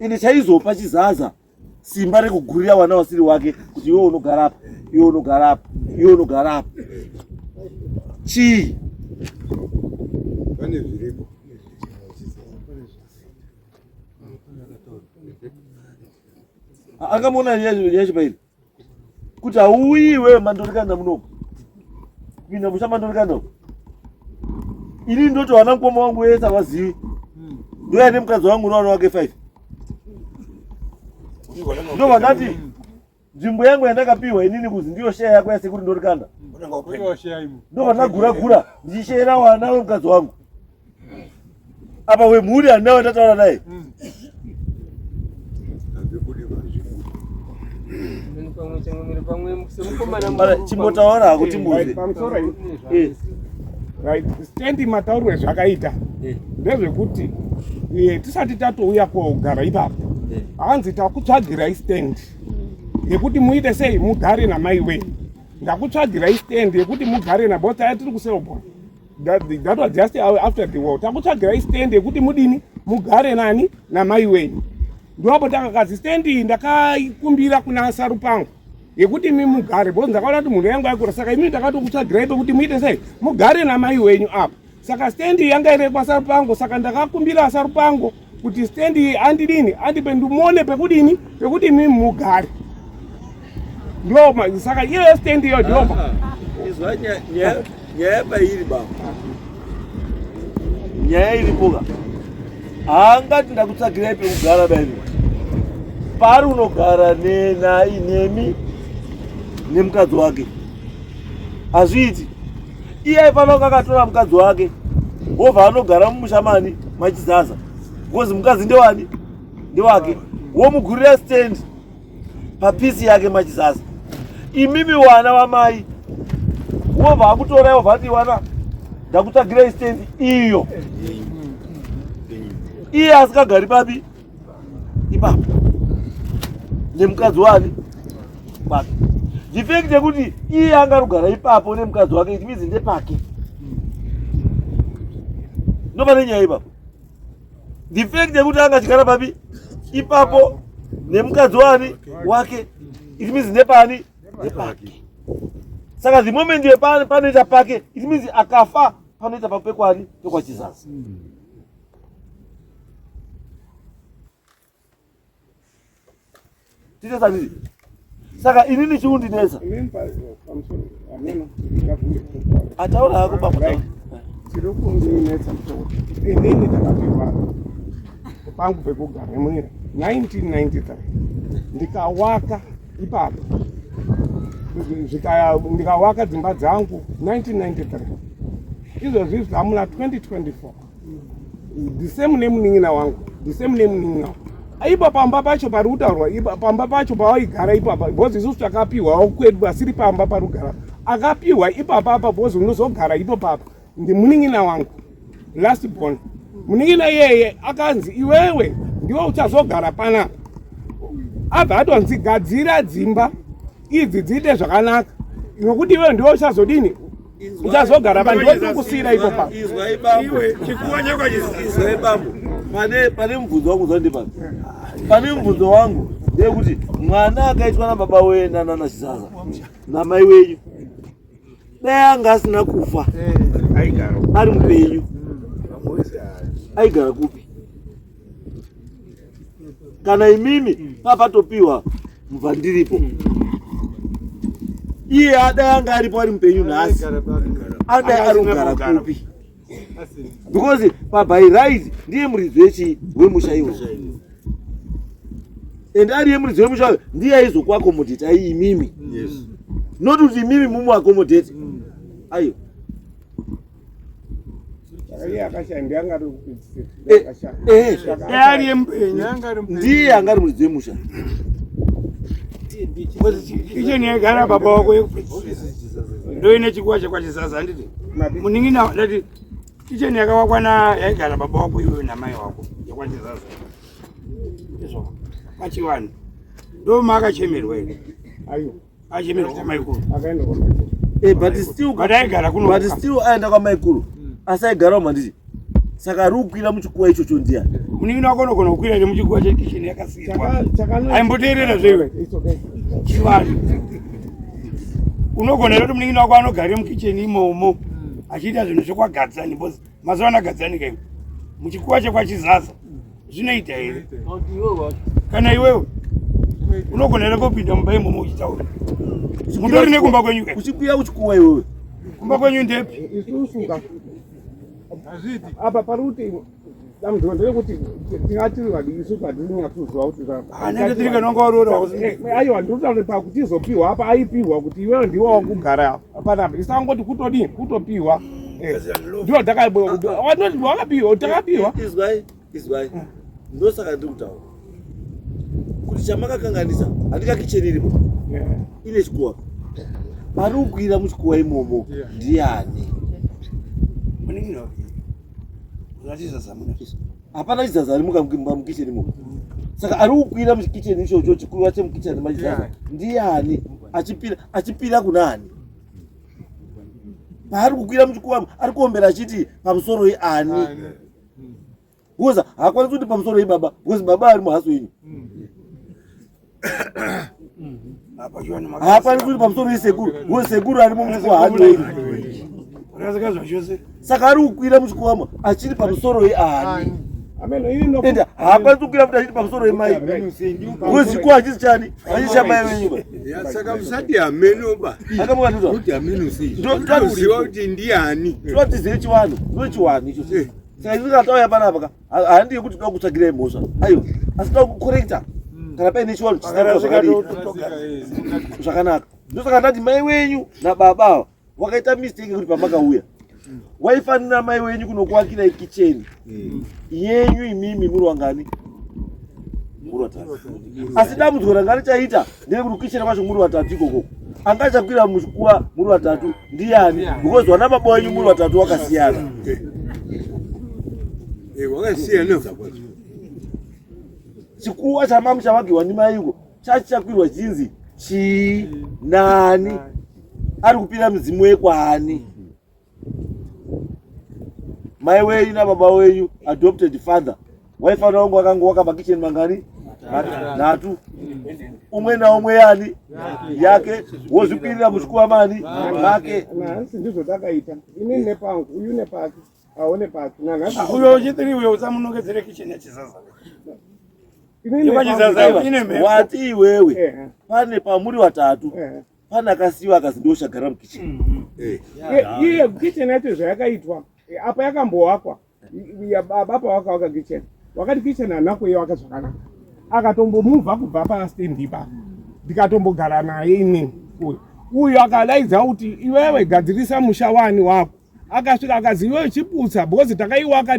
Ende chaizopa Chizaza simba rekugurira wana wasiri wake kuti iwe unogara apa, iwe unogara apa, iwe unogara apa, chii? Pane zviripo. Angamuona yacho pairi kuti hauyi iwewe mandorikana munomu kupinda musha mandorikana umu. Ini ndoti vana mukoma wangu wese havazivi, ndoya nemukadzi wangu nevana wake 5 ndo vandati nzvimbo yangu yandakapiwa inini kuzi ndiyo sheya yako yasekuru ndorikanda, ndo vandagura gura ndichisheyera wana wemukadzi wangu apa wemhuri handina wandataura naye. Chimbotaura hako timbuzve. Pamusoro right stand mataurirwe zvakaita ndezvekuti tisati tatouya kogara ipapo, hanzi takutsvagirai stand yekuti muite sei, mugare namai wenyu. Ndakutsvagirai stand yekuti mugare nabo, taya tiri kuSelborne. That was just after the war. Takutsvagirai stand yekuti mudini, mugare nani, namai wenyu. Ndoapo takakazi stand iyi ndakaikumbira kuna Sarupangu yekuti imi mugare, because ndakaona kuti mhuri yangu yakura, saka imi ndakatokutsvagirai pekuti muite sei, mugare namai wenyu apa. Saka stand iyi yanga iri kwaSarupango, saka ndakakumbira Sarupango kuti stand iyi andidini, andipe ndimone pekudini, pekuti imi mugare. Ndo saka iyoyo stand iyo ndo Izwa nyaya pairi baba, nyaya iripoka, haangati ndakutsvagirai pekugara bairi paari unogara nenai nemi nemukadzi wake, hazviiti. Iye aifanira kunge akatora mukadzi wake wobva anogara mumusha mani maChizaza, because mukadzi ndewani, ndewake, womugurira stand papisi yake maChizaza. Imimi wana wamai wobva akutorai, wobva ati wana ndakutsvagirai stand iyo, iye asikagari papi ipapo nemukadzi wani wake. The fact yekuti iye angarugara ipapo nemukadzi wake, it means ndepake. Ndopane nyaya ipapo. The fact yekuti angachigara papi ipapo nemukadzi wani wake, it means ndepani, ndepake. Saka the moment panoita pake, it means akafa panoita papekwani, pekwaChizazi. Tite saka inini chiundinetsa ataura hako baba. Chiri kundinetsa ndechekuti inini ndakapiwa pangu pekugara mwira 1993, ndikawaka ipapo, ndikawaka dzimba dzangu 1993. Izvozvi zvamuna 2024, the same nemunin'ina wangu, the same nemunin'ina wangu. Ipo pamba pacho pari kutaurwa, pamba pacho pawaigara ipapa, because isusu takapiwawo kwedu asiri pamba pari kugara akapiwa ipapa apa, because unozogara ipo papa ndimunin'ina wangu last born. Munin'ina iyeye akanzi iwewe ndiwe uchazogara panapa, abva atonzi gadzira dzimba idzi dziite zvakanaka nokuti iwewe ndiwe uchazodini, uchazogara pa, ndiwe tiri kusiyira ipo papa. Izwai bambo, izwai bambo, pane mubvunzo wangu zvandipa, pane mubvunzo wangu ndeyekuti mwana akaitwa nababa wena nanaChizaza namai wenyu, dai anga asina kufa ari mupenyu, aigara kupi? Kana imimi papatopiwa mubva ndiripo, iye adai anga aripo ari mupenyu nhasi, adai ari kugara kupi? Because paby right ndiye muridzi wechi wemusha iwo, and ariye muridzi wemusha uyo ndiye aizokuaccommodate ai imimi, not kuti imimi mumuaccommodate aiyo. Iye akashaya ndiye anga ari kupedzisira. Ari mupenyu. Ndiye anga ari muridzi wemusha. Icho niyagara baba wako yekupedzisira ndoine chikuwa chekwaChizaza, handiti? Munin'ina ndati kicheni yakawakwa na yaigara baba wako iwewe namai wako yekwaChizaza, izvo pachivanhu ndo maakachemerwa here? Aiwa. Achemerwa kwamaikuru. Akaenda kwamaikuru. But still But aigara kuno. But still aenda kwamaikuru, asi aigara manditi, saka ari kukwira muchikuwa ichocho ndiani? Munin'ina wako unogona kukwira ere muchikuwa chekicheni yakasiyirwa? Aimboteerera zveiwe. It's okay. Chivanhu unogona here kuti munin'ina wako anogarire mukicheni imomo achiita zvinhu zvekwagadzani? Because Mazuva anagadzianika iwe muchikuwa chekwachizaza zvinoita here? Kana iwewe unogona here kupinda mumba imomo uchitaura? Mundori nekumba kwenyu ka? Uchikuya uchikuwa iwewe. Kumba kwenyu ndepi? Isusu ka apa pari kuti dambudziko nderekuti tingati vadii isusu hatinyatsoziva kuti Hanenge tiri kana wanga waroora. Aiwa, ndinotaura pakuti izopiwa apa, aipiwa kuti iwewe ndiwe wakugara panapa, isangoti kutodii kutopiwa. Ndiwo wakapiwa, takapiwa. Izwai, izwai, ndosaka ndiri kutaura kuti chamakakanganisa handika kicheni iripo ine chikuwa, pari kukwira muchikuwa imomo ndiani? Hapana chizaza ari mukicheni imomo, saka ari kukwira mukicheni ichocho chikuwa chemukicheni machizaza ndiani? Achipira, achipira kunani? Paari kukwira muchikuwa ari kuombera achiti pamusoro ani? Because haakwanisi kuti pamusoro baba, because baba ari muhaso yenyu. Haakwanisi kuti pamusoro isekuru, because sekuru arimo muchikuwa handi wenyu. Saka ari kukwira muchikuwamo achiri pamusoro yeani? Ende haakwanisi kukwira futi achiti pamusoro yemai, because chikuwa hachisi chani, hachisi chamai venyu. Saka musati hamenoba. Akamukatizwa kuti hameno sei, toziva kuti ndiani. Tinotizive chivanhu, ndo chiwanhu icho. Saka isu kana tauya panapa ka, handi yekuti toda kutsvagirai mhosva, aiwa, asi toda kukorekta kana paine chivanhu chisina zvakadii zvakanaka. Ndosaka ndati mai wenyu nababa ava wakaita mistake yekuti pamakauya waifanira mai wenyu kunokuvakirai kicheni yenyu imimi muri wangani? Muri watatu. Asi dambudziko ranga richaita nderekuti kicheni kwacho muri watatu ikoko anga achakwira muchikuwa muri watatu ndiani? Because wana baba wenyu muri watatu wakasiyana. Wakasiyana. Chikuwa chamamu chavakiwa ndimaiko chachichakwirwa chinzi chii, nani ari kupira mudzimu wekwaani? Mai wenyu nababa wenyu, adopted father, waifanira kunge wakanga wakaba kicheni mangani? Nhatu, umwe naumwe yani yake, wozvikwirira muchikuwa mani make. Nanhasi ndizvo takaita, inini nepangu, uyu nepake, aone pake nanhasi. Uyo uchitiri uyo usamunongedzere kicheni yachizaza. Inini Yekwachizaza nepangu. ine mhepo. Wati iwewe pane pamuri watatu, pane akasiyiwa akazi ndochagara mukicheni. Iye kitchen yacho zvayakaitwa apa yakambowakwa baba pawakawaka kitchen, wakati kitchen haana kuiwaka zvakanaka, akatombomuvha kubva pastendi ipapo, ndikatombogara naye inini. Uyu uyu akadaidza kuti iwewe gadzirisa musha wani wako. Akasvika akazi iwewe chiputsa, because takaiwaka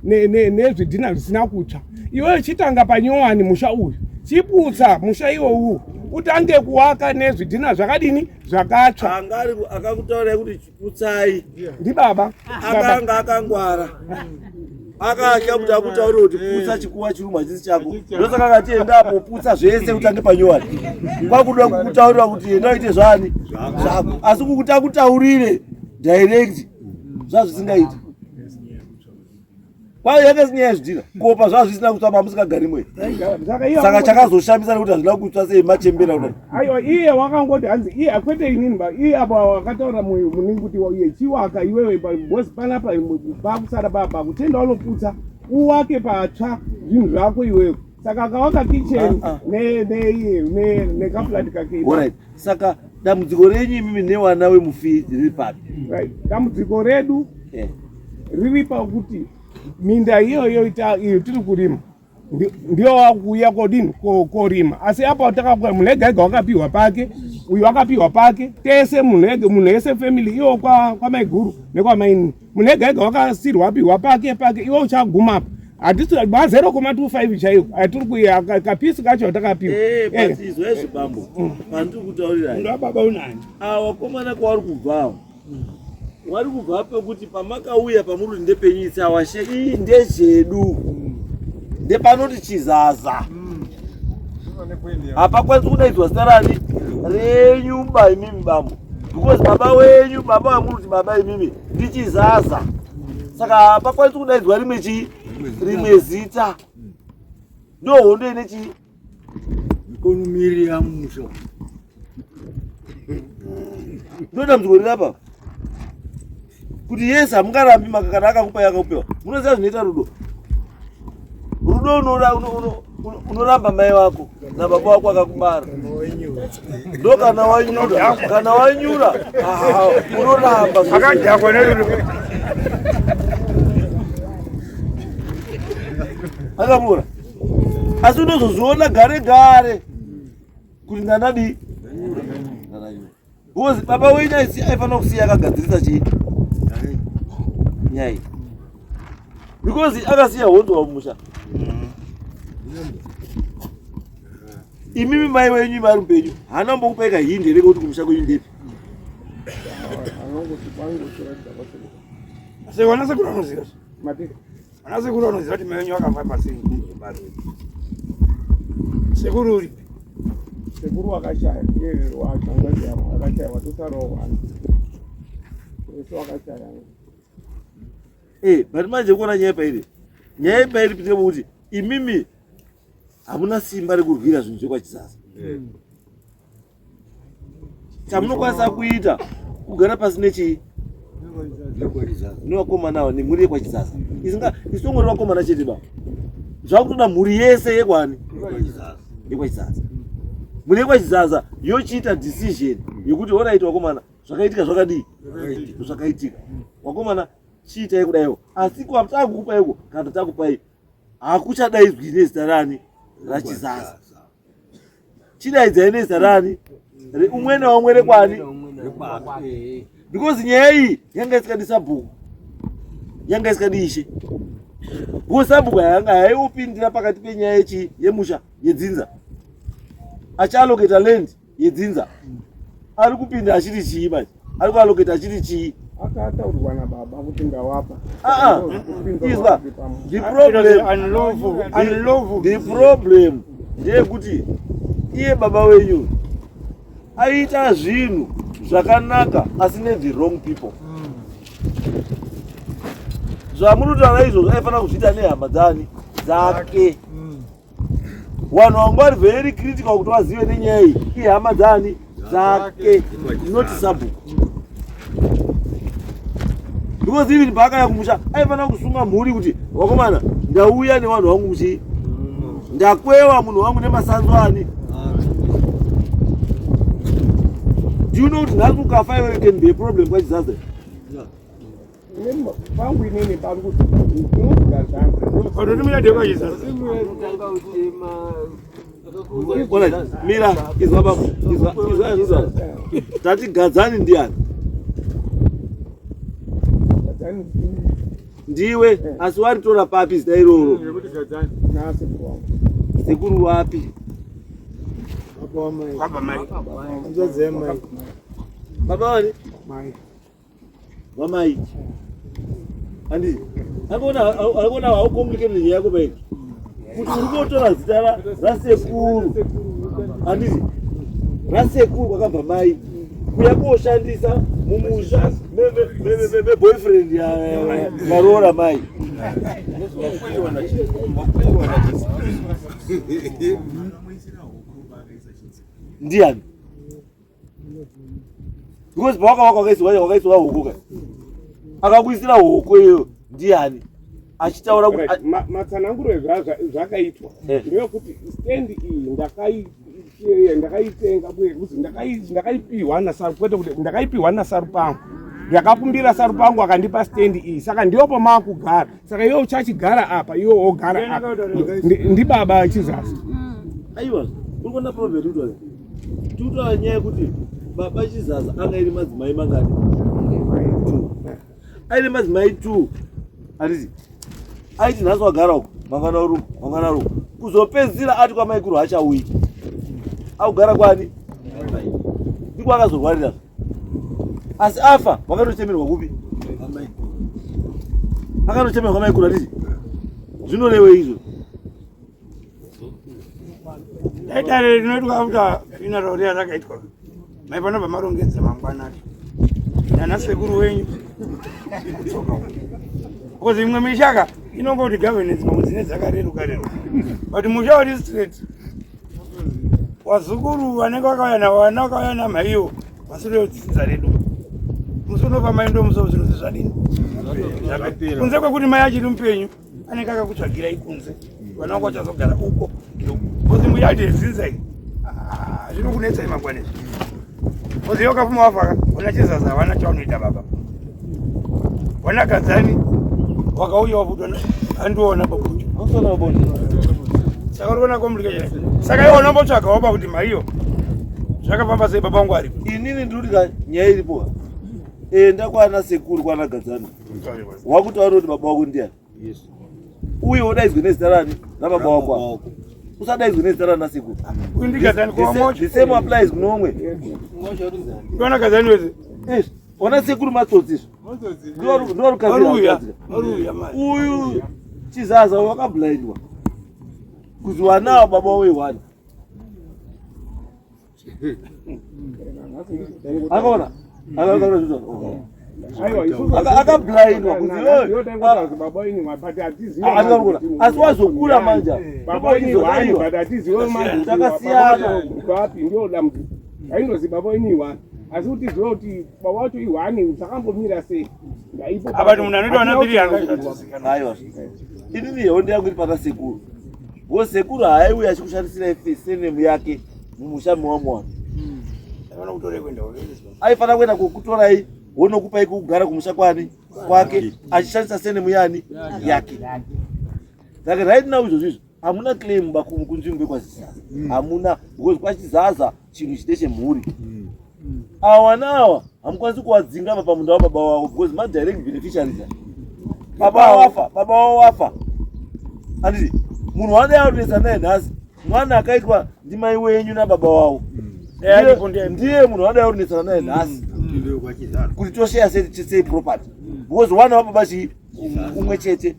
nezvidhina zvisina kutsva. Iwewe chitanga panyowani musha uyu, chiputsa musha iwowu utange kuwaka nezvidhina zvakadini, zvakatsva. Anga ari akakutaurirai kuti chiputsai? Ndibaba. Akanga akangwara, akatya kuti akutaurire kuti putsa chikuwa chirumwa hachisi chako. Ndosaka akati endapo putsa zvese utange panyowani. Kwakuda kukutaurira kuti enda uite zvani zvako, asi kukuti akutaurire direct zvazvisingaiti. Kwayo yanga isina yezvidhina kopa zvazvisina kutsva mamusingagarimwe. Saka chakazoshamisa nekuti hazvina kutsva sei machembera kudai? Aiwa, iye wakangoti hanzi iye akwete inini ba iye apa wakataura muningi kuti iye chiwaka iwewe because panapa pakusara papa kutenda unoputsa uwake patsva zvinhu zvako iwewe. Saka akawaka kitchen nekaflat kake. Alright, saka dambudziko renyu imimi newana wemufi riri papi? Right, dambudziko redu riri pakuti minda iyoyo iyo tiri kurima ndiyo wakuuya kodini korima, asi apa takakuya munhu ega ega wakapiwa pake, uyu wakapiwa pake, tese munhu ega, munhu ese family iwo kwamaiguru nekwamaini, munhu ega ega wakasirwa apiwa pake pake. Iwe uchaguma apa hatisi ma 0,25 chaiwo atiri kuya kapisi kacho takapiwa. But izwa izvi bambo, pandiri kutaurirai Munhu wababa unani? Ava vakomana kwavari kubvawo, wari kubva pekuti pamakauya pamuri kuti ndepenyu, isawashe iyi ndezvedu, ndepanoti chizaza hapakwanisi kudaidzwa zita rani renyu ba imimi bambo, because baba wenyu, baba vamuri kuti baba imimi ndichizaza, saka hapakwanisi kudaidzwa rimwe chii, rimwe zita. Ndo hondo ine chii. Mikono miiri yamusha. Ndo dambudziko riri apa. Kuti yes, hamungarambi maka kana akakupai akakupewa. Munoziva zvinoita rudo. Rudo unoramba mai vako nababa vako akakubara. Ndo kana wanyura, kana wanyura, unoramba. Akadhakwa nerudo. Akamura. Asi unozozviona gare gare kuti ndandadii? Because baba wenyu aifanira kusiya akagadzirisa chii nyaya because akasiya hondo wamumusha. Imimi mai wenyu vari mupenyu haana kumbokupai kahindi here kekuti kumusha kwenyu ndepi? Asi vana sekuru vanoziva. Vana sekuru vanoziva kuti mai wenyu vakafamba sei. Sekuru uripi? Sekuru wakashaya, iye wachangazi yavo akashaya, watosarawo wana. Wese wakashaya. But manje kuona nyaya pairi. Nyaya pairi ndeyekuti imimi hamuna simba rekurwira zvinhu zvekwaChizaza. Chamunokwanisa kuita kugara pasi nechii? Nevakomana ava nemhuri yekwaChizaza. Isinga isongori vakomana chete ba. Zvakutoda mhuri yese yekwani? YekwaChizaza. Mhuri yekwaChizaza yochiita decision yekuti alright vakomana zvakaitika zvakadii? Zvakaitika. Vakomana chiitai kudaiwo. Asi kwatakukupaiko kana takupai hakuchadaidzwi nezita rani? RaChizaza. Chidaidzai nezita rani? Umwe naumwe rekwani? Because nyaya iyi yanga isikadi sabhuku, yanga isikadi ishe. Because sabhuku yanga yaiopindira pakati penyaya yechi yemusha yedzinza, achialoketa land yedzinza. Ari kupinda achiti chii manje? Ari kualoketa achiti chii? Akataurwa nababa kuti ndawapa. Izwa, the problem, Unlawful, unlawful. The problem ndeyekuti iye baba wenyu aita zvinhu zvakanaka asi ne the wrong people. Zvamunotaura izvozvo aifanira kuzviita nehama dzani dzake. Vanhu vanga vari very critical kuti vazive nenyaya iyi ihama dzani dzake, not sabhuku. Because even paakaya kumusha aifanira kusunga mhuri kuti vakomana ndauya nevanhu vangu kuchi ndakwewa munhu wangu nemasanzo ani. Do you know kuti nhasi ukafa iwe can be a problem kwaChizaza? Pangu inini pari kuti unogadzana. Unotumira ndekwaChizaza. Ona, mira, izwa baba, izwa, izwa, izwa. Tati gadzani ndiani? Gadzani Ndiwe, asi waritora papi zita iroro? Nasekuru wangu. Sekuru wapi? Kwabva mai. Baba wani? Mai. Wamai. Andi. Akona how complicated nyaya yako pairi. Kuti uri kotora zita rasekuru. Anditi. Rasekuru kwakabva mai. Kuya koshandisa mumusha meboyfriend yaroora mai. Ndiani? Because pawakawaka wakaiswa hoko ka. Akakuisira hoko iyo ndiani? Achitaura kuti Right, matsananguro zvakaitwa ndeyekuti stand iyi ndakaitenga kuzi ndakaipiwa nasaru, kwete kuti ndakaipiwa nasaru pangu. Ndakakumbira saru pangu akandipa stand iyi, saka ndiyopo maakugara. Saka iwe uchachigara apa, iwe wogara apa. Ndibaba Chizaza. Aiwa, uri kuona problem iri kutaura. Tiri kutaura nyaya yekuti baba Chizaza anga aine madzimai mangani? 2. Aine madzimai 2. Handiti? Aiti nhasi wagara uko, mangwana uri uko, mangwana uri uko. Kuzopedzisira ati kwamaikuru hachauyi. Akugara kwani? Ndiko akazorwarira. Asi afa wakatochemerwa kupi? Akatochemerwa kwamaikuru handiti? Zvinorevei izvo? Dare rinoitwa after funeral riya rakaitwa. Mai panobva marongedza mangwanani. Nana sekuru wenyu kutsoka uko. Because imwe mishaka inongoti governance mamwe dzine dzakareruka reruka. But musha uri straight. Wazukuru vanenge vakauya navo, vana vakauya namaiwo vasiri vedzinza redu. Musi unofa mai ndo musi zvinhu zvadini? Zvapera. Kunze kwekuti mai achiri mupenyu anenge akakutsvagirai kunze. Vana vangu vachazogara uko. Because muyadhi yezinza iyi. Ah, zvinokunetsai mangwana izvi. Because iwe ukafuma wafa una chizaza havana chaunoita baba. Wana gadzani wakauya wabuda andiona babucho. Saka uri kuona complication. Saka iwe unombotsvaga woba kuti maiyo zvakafamba sei baba vangu aripo. Inini ndiri kuti nyaya iripo. Enda kwana sekuru kwana gadzani. Wakutaura kuti baba wako ndiani? Yes. Uye wodaidzwe nezita rani rababa wako apa. Usadaidzwe nezita rana sekuru. Uyu ndigadzani kwa mocho. The same applies kunomwe. Ndiona gadzani wese. Yes. Ona sekuru matsotsi izvo. Varuya. Varuya mai. Uyu chizaza wakablindwa. Kuzi wanawo baba wewani. Akaona? Akaona zvizvo. Akablindwa kuzi iyoyo. Asi wazokura manje. Takasiyana. Aindozi baba ini wani. Asi kuti ziva kuti baba wacho ihwani zvakambomira sei. Ndaipo. Apa munhu anoita vana tiri anozikanwa. Aiwa. Inini hondo yangu iri pana sekuru. Ngo sekuru haaiuya achikushandisirai senemu yake mumusha mewamwana. Avana kutore kuenda. Aifanira kuenda kokutorai wonokupai kugara kumusha kwani kwake achishandisa senemu yani yake. Saka right now izvozvo izvo hamuna claim kunzvimbo yekwachizaza. Hamuna because kwachizaza chinhu chite chemhuri. Awa nawa hamukwanisi kuwadzinga apa pamunda wababa wavo because ma direct beneficiaries aya. Baba wafa, baba wavo wafa. Handiti munhu waanenge akunetsa naye nhasi mwana akaitwa ndimai wenyu nababa wavo. Ndiye munhu waanenge akunetsana naye nhasi kuti tosheya sei sei property because wana wababa chii umwe chete.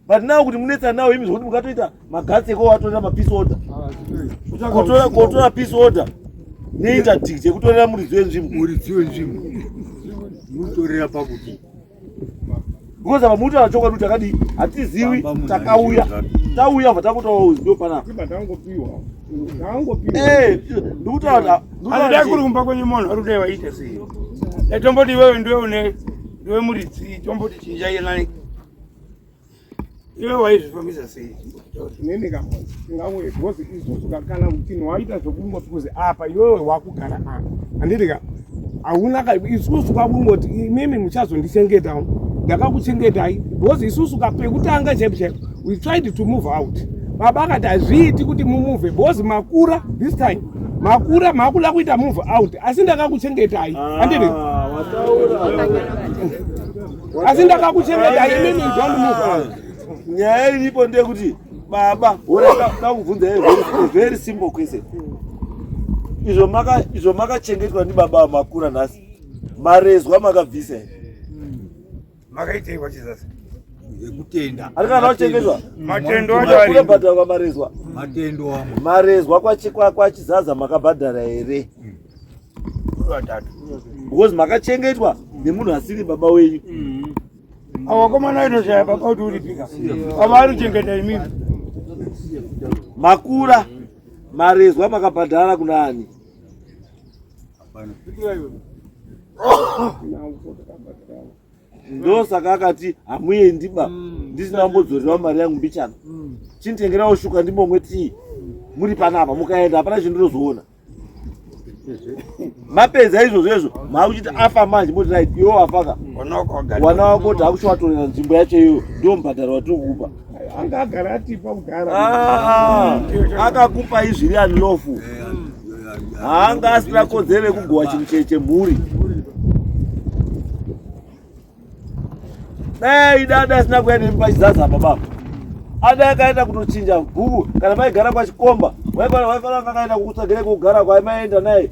But now kuti munetsa nawo imi zvokuti mukatoita magatsi ekowatorera mapeace order. Kotora kotora peace order neinterdict yekutorera muridzi wenzvimbo. Muridzi wenzvimbo. Mutorera pakuti. Because apa muti chokwadi kuti takadii hatiziwi takauya tauya bva takutoa ndo panapa. Eh, ndikutaura Anoda kuri kumba kwenyu munhu ari kudai waita sei? Dai tomboti iwewe ndiwe une ndiwe muridzi tomboti chinja iye Iwe waizvifambisa sei? Inini ka tingangoe because isusu ka kana kuti waita zvekungoti kuzi apa iwewe wakugara apa handiti ka hauna ka isusu kwakungoti imimi muchazondichengetawo ndakakuchengetai because isusu ka pekutanga chaipo chaipo we tried to move out baba akati hazviiti kuti mumove because makura this time makura makuda kuita move out asi ndakakuchengetai handiti asi ndakakuchengetai imimi don't move out Nyaya iripo ndeyekuti baba da kubvunza a very simple question. Izvo maka izvo makachengetwa ndi baba makura nhasi marezwa makabvisa here? Makaitei kwachizaza? Yekutenda. Ari kana wachengetwa? Matendo acho ari. Kunobhadhara kwamarezwa. Matendo amwe. Marezwa kwachizaza makabhadhara here? Vatatu. Because makachengetwa nemunhu asiri baba wenyu. Avo vakomana inoshaya baba kuti uripika. Baba ari kuchengeta imimi. Makura marezwa makabhadhara kuna ani? Ndosaka akati hamuendi ba ndisina kumbodzorerawo mari yangu mbichana. Chinditengerawo shuka ndimbomwe tii muri panapa mukaenda hapana chandinozoona. Mapedza izvozvo izvo maakuchiti afa manje moti right iwe wafaka wana wako takuchiwatorera nzvimbo yacho iyoyo ndiwo mubhadharo watiri kukupa. Anga agara atipa kudhara. Akakupai zviri unlawful. Haanga asina kodzero yekugowa chinhu chemhuri. Dai dada asina kuya nemi pachizaza apa baba. Adai akaenda kutochinja bhuku kana maigara kwachikomba waifanira kakaenda kukutsvagira kugara kwaimaenda naye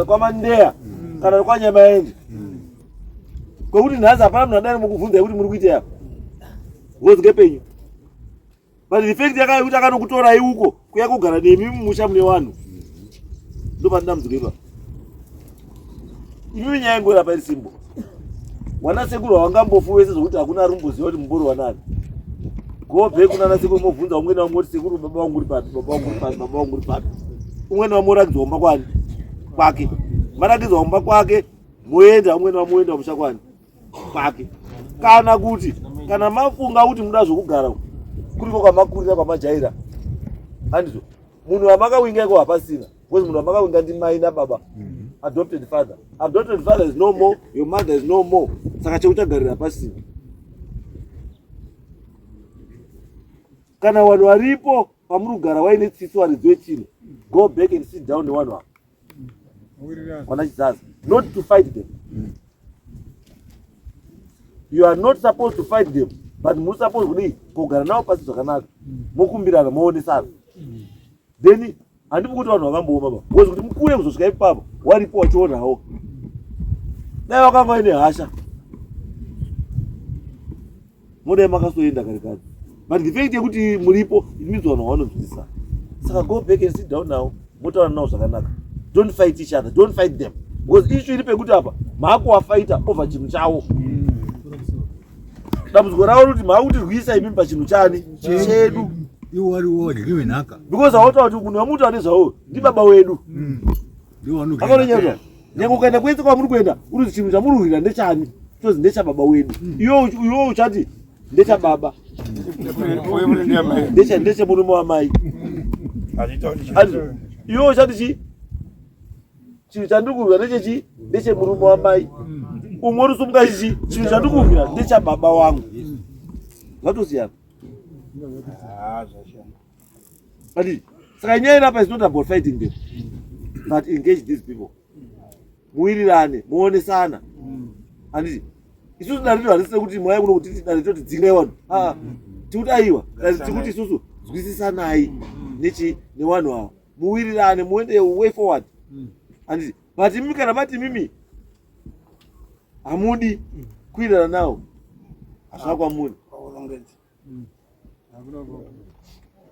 kwamandeya kana kwanyamaende. Kwekuti nhasi hapana munhu adai mukubvunzai kuti muri kuitei apa. Ngozi ngepenyu. But the fact yakava yekuti akanokutorai uko kuya kugara nemi mumusha mune vanhu. Ndopane dambudziko ipapo. Imimi nyaya ingori apa iri simple. Wana sekuru hawangambofu wese zvokuti hakuna ari kumboziva kuti mumbori wanani. Go back kunana sekuru mobvunza umwe naumwe kuti sekuru baba vangu uri papi, baba vangu uri papi, baba vangu uri papi. Umwe naumwe oratidzwa kumba kwani kwake. Marakidzwa kumba kwake moenda umwe namuenda kumusha kwani kwake. Kana kuti kana mafunga kuti muda zvokugara kuriko kwamakurira kwamajaira. Handizvo. Munhu wamakawinga iko hapasina. Because munhu wamakawinga ndimai nababa. Adopted father. Adopted father is no more, your mother is no more. Saka chekuchagarira hapasina. Kana vanhu varipo pamuri kugara waine tsitsi varidzi wechinhu, go back and sit down nevanhu ava. Vana Chizaza. Not to fight them. You are not supposed to fight them, but muri supposed kudii? Kugara navo pasi zvakanaka. Mokumbirana, moonesana. Then handipi kuti vanhu vakambooma ba. Because kuti mukure kuzosvika ipapo, waripo wachionawo. Dai vakanga vaine hasha. Modai makasoenda kare kare. But the fact yekuti muripo, it means vanhu vanonzwisisa. Saka go back and sit down now, motaura navo zvakanaka. Don't fight each other, don't fight them. Because issue iri pekuti apa, maakuvafighta over chinhu chavo. Dambudziko ravo rikuti maakutirwisa imimi pachinhu chani? Chedu. Iwo wari wadyiwe nhaka. Because hautaura kuti munhu wamutaura nezvawo ndibaba wedu. Akaona nyange ukaenda kwese kwamuri kuenda uri chinhu chamuri kurwira ndechani tozi ndechababa wedu. Iwe uchati ndechababa. Ndechemurume wamai. Iwe uchati chi chinhu chandiri kurwira ndechechi ndechemurume wamai. Umwe uri sumuka chichi chinhu chandiri kurwira ndechababa wangu. Zvatosiyana. Ati saka nyaya iri apa is not about fighting them but engage these people. Muwirirane, muonesana. Handiti isusu dare rino harisi rekuti mwaya kuno kuti dare toti dzingai vanhu. Ah, tikuti aiwa, dare tikuti isusu zwisisanai nechi nevanhu ava. Muwirirane, muende way forward. Handiti but imi kana mati mimi hamudi kuwirirana nawo hazvina kwamuri.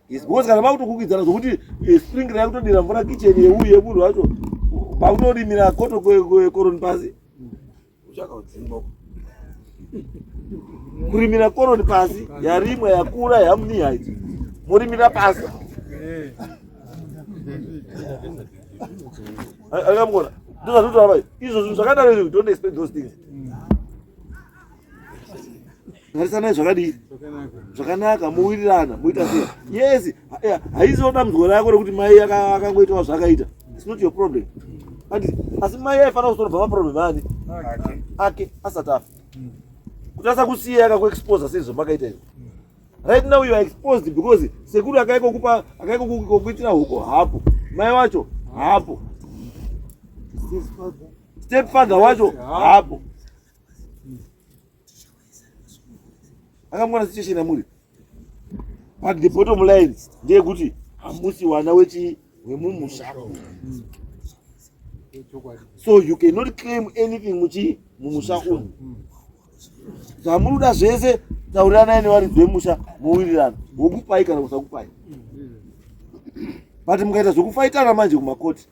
Yes, because kana vakutokukidzana zvokuti sprinkler yakutodira mvura kitchen yeuyu yemunhu wacho vakutorimira koto koroni pasi. Kurimira koroni pasi yarimwa yakura yamuniha idzi morimira pasi. Akamugona ndozvatotaura izvo zvinhu zvakadaro izvo don't expect those things. Garisanai zvakadii zvakanaka mowirirana moita sei yes haiziwo dambudziko rako rekuti mai akangoitawo zvaakaita its not your problem but asi mai aifanira kusolva maproblem ani ake asati afa kuti asakusiya akakuexposa sei zvamakaita izvo right now you are exposed because sekuru akaikokupa akaikokuitira huko hapo mai wacho hapo step father wacho hapo akamwana situation yamuri but the bottom line ndeyekuti hamusi wana wechi wemumusha so you cannot claim anything muchi mumusha umu zvamuri kuda zvese tauriranai nevaridzi vemusha mowirirana wokupai kana kusakupai but mukaita zvekufaitana manje kumakoti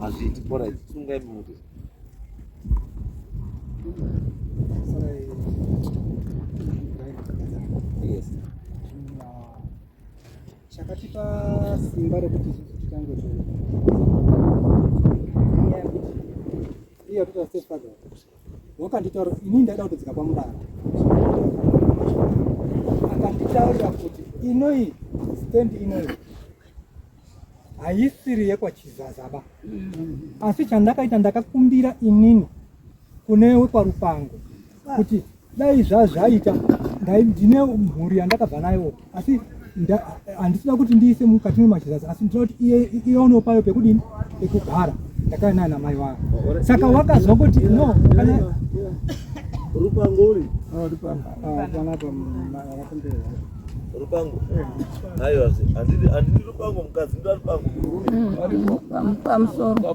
hazviiti bora sungai muti yes Chakatipa simba rekuti isusu titange inyaya yekuti iye atoita stepfather wakanditaura ini ndaida kutodzika kwamubara akanditaurira kuti inoi stand inoi haisiri yekwaChizazaba asi chandakaita ndakakumbira inini kune wekwaRupango kuti dai zvazvaita ndine mhuri yandakabva nayo asi handisida kuti ndiise mukati memachizaza asi ndinoda kuti iye payo pekudini pekugara ndakauya nayo namai wavo saka wakazwa kuti no kana Rupango uri panapa Rupango aiwa handidi handidi rupango mukadzi ndoda rupango murume pamusoro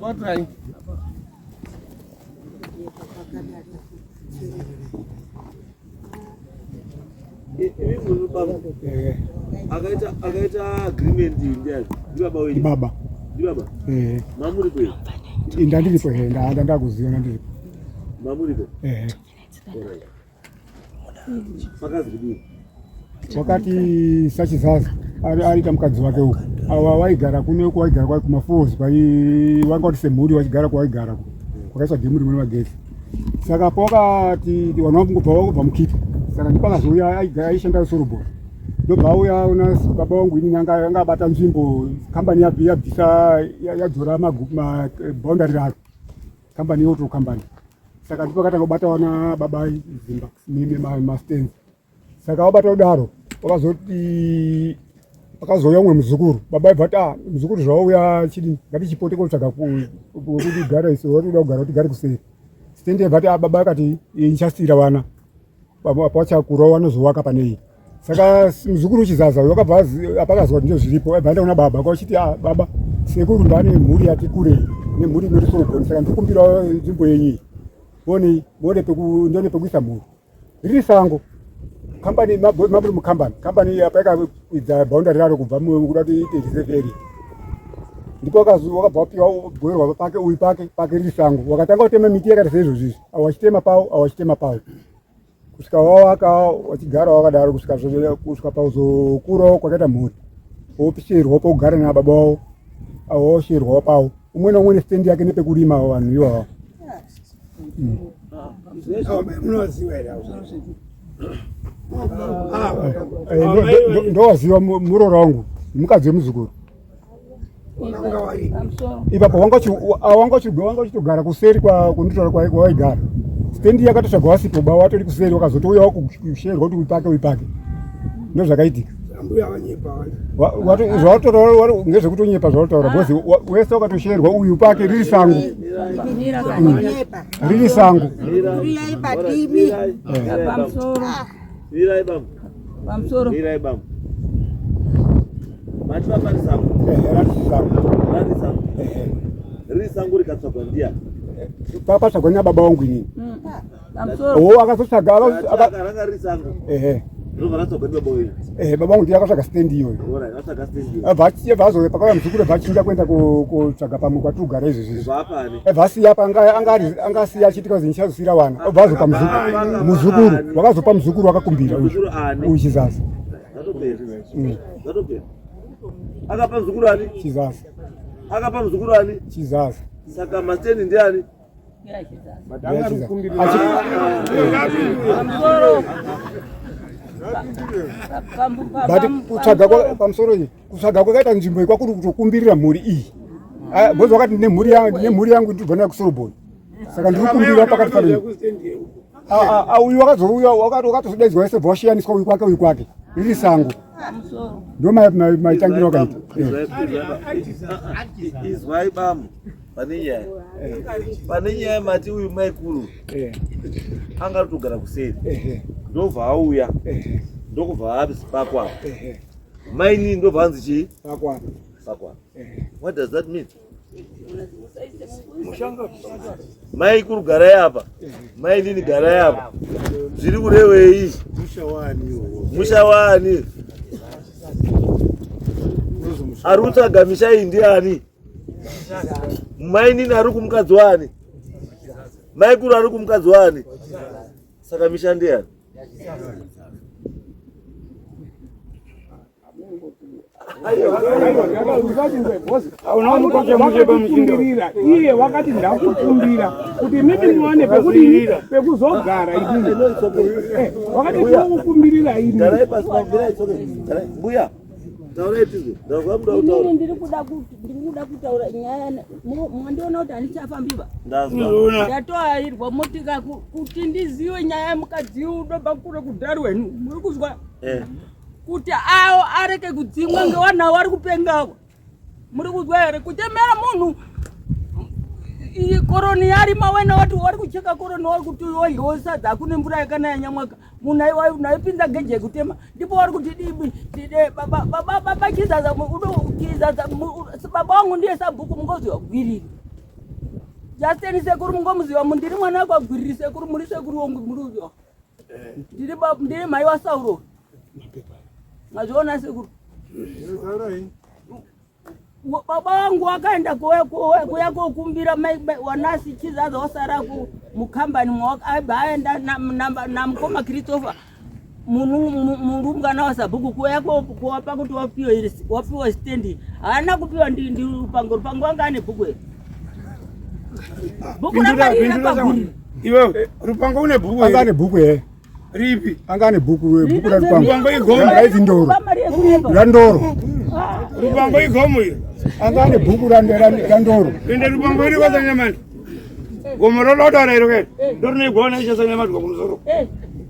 Imi muri rupango akaita akaita agreement ndiani ndibaba wenyu Baba. ndibaba Eh. mamuripo here Ndandiripo he, ndakuziva ndandiripo. mamuripo Eh. Alright. Makazi kudii? Wakati sachizaza aita mukadzi wake uko. Awa waigara kune uko waigara kwa kumafalls kwai wanga kuti semhuri wachigara kwawaigara kwakaiswa dhemu rimwe magetsi. Saka pawakati vanhu vangobva vangobva mukipa. Saka ndipo akazouya aigara aishanda sorobhora. Ndobva auya una baba wangu inini anga anga abata nzvimbo kambani yabvisa yadzora maboundary raro. Kambani yoto kambani. Saka ndipo akatanga kubata wana baba zimba mime mastands. Saka wabata kudaro wakazoti akazouya umwe muzukuru baba aibva ati ah muzukuru zvauya chidini ngatichipote kotsvaga kuti gare isu watoda kugara kuti gare kuseri stendi yaibva ati ah baba akati ndichasiira vana pavachakura vanozovaka pane iyi saka muzukuru chizaza uyo akabva apakazwa kuti ndozviripo aibva aenda kuna baba kwachiti ah baba sekuru ndane mhuri yati kurei nemhuri inoti sorogoni saka ndikumbirawo nzvimbo yenyu iyi one one peku ndione pekuisa mhuri riri sango kambani maburi mukambani kambani apa yakakwidza boundary raro kubva kuda kuti iite reserve area ndipo wakabva wapiwa goerwa pake uyu pake pake riri sango wakatanga kutema miti yakaita seizvozvi izvi awo wachitema pawo awo wachitema pawo kusvika wawaka wachigara wakadaro kusvika kusvika pauzokurawo kwakaita mhuri wopisherwa pokugara nababa wavo awo wosherwawo pawo umwe naumwe nestendi yake nepekurima vanhu iwawo Ndowaziva muroora wangu mukadzi wemuzukuru ipapo wanga uchitogara kuseri kunditora kwawaigara stendi yakatotsvagwa wasipo ba watori kuseri wakazotouya wakusherwa kuti uipake uipake ndozvakaitika zvawatotaura ngezvekutonyepa zvawatotaura because wese wakatosherwa uyu pake riri sango riri sango riri sango rikatsvagwa ndiani patsvagwa nababa wangu inini Oh, akazotsvaga ranga riri sango. Ehe. Ndobva ratsvaga ndi baba wenyu. Ehe, baba wangu ndiye akatsvaga stand iyoyo. Alright, atsvaga stand iyoyo. Abva achiya azouya pakauya muzukuru abva achinja kuenda kotsvaga pamwe kwatirikugara izvezvi izvi. Kubva apani. Abva asiya apa anga anga ari anga asiya achiti kazi ndichazosiyira vana. Abva azopa muzukuru. Muzukuru, wakazopa muzukuru wakakumbira uyu. Muzukuru ani? Uyu chizaza. Zvatopera. Zvatopera. Akapa muzukuru ani? Chizaza. Akapa muzukuru ani? Chizaza. Saka mastendi ndiani? But kutsvaga pamusoro iyi kutsvaga kwakaita nzvimbo iyi kwakuri kutokumbirira mhuri iyi ah, because wakati ndine mhuri yangu ndine mhuri yangu ndibva nayo kusorobhoni saka ndiri kukumbirira pakati pano ah, ah, uyu wakazouya wakatozodaidzwa wese bva washiyaniswa uyu kwake uyu kwake riri sango ndo maitangiro akaita izwai bamu pane nyaya pane nyaya mati uyu maikuru anga ari kutogara kuseri ndobva auya ndokubva apakwa apa mainini ndobva anzi chii pakwa pakwa what does that mean maikuru garai apa mainini garai apa zviri kurevei musha waani ari kutsvaga misha iyi ndiani Mainini ari kumukadzi wani? Maikuru ari kumukadzi wani? Saka misha ndiyani? Iye wakati ndakukumbira kuti mimi muwane pekudini pekuzogara inini eh, wakati ndinokukumbirira ini mbuya Taurai tizwe. Ndazwa muda kutaura. Inini ndiri kuda kuti ndiri kuda kutaura nyaya mondiona kuti handichafambiba. Ndazwa. Ndatoairwa motika kuti ndiziwe nyaya yemukadzi unobva kure kudharweni. Muri kuzwa? Eh. Kuti awo areke kudzimwa ngewana wari kupengawo. Muri kuzwa here? Kuchemera munhu iyi koroni yarima wena wati wari kucheka koroni wari kuti wadyiwo sadza hakune mvura yakanaya nyamwaka munhu aipinza geje yekutema ndipo wari kuti dibi baba baba chizaza chizaza baba wangu ndiye sabhuku mungoziva gwiriri Justin sekuru mungomuziva mundiri mwana wako gwiriri sekuru muri sekuru wangu muri uziva ndiri ndiri mai waSauro mazviona sekuru Baba wangu wakaenda kuya kokumbira wanasi chizaza wasara mukambani aenda namukoma Christopher. Murumbwana wasabhuku kuuya kuwapa kuti wapiwa stendi, haana kupiwa ndi Rupango. Rupango anga ane bhuku here? Bhuku ranga riri rapaguru. Iwewe Rupango une bhuku Anga ane bhuku here? Ripi? Anga ane bhuku, bhuku raRupango. Rupango igomo. Rainzi Ndoro. RaNdoro. Rupango igomo iri. Anga ane bhuku raNdoro. Ende Rupango iri kwaSanyamani. Gomo rolotaura iro ke ndorinoigona ichaSanyamani kumusoro.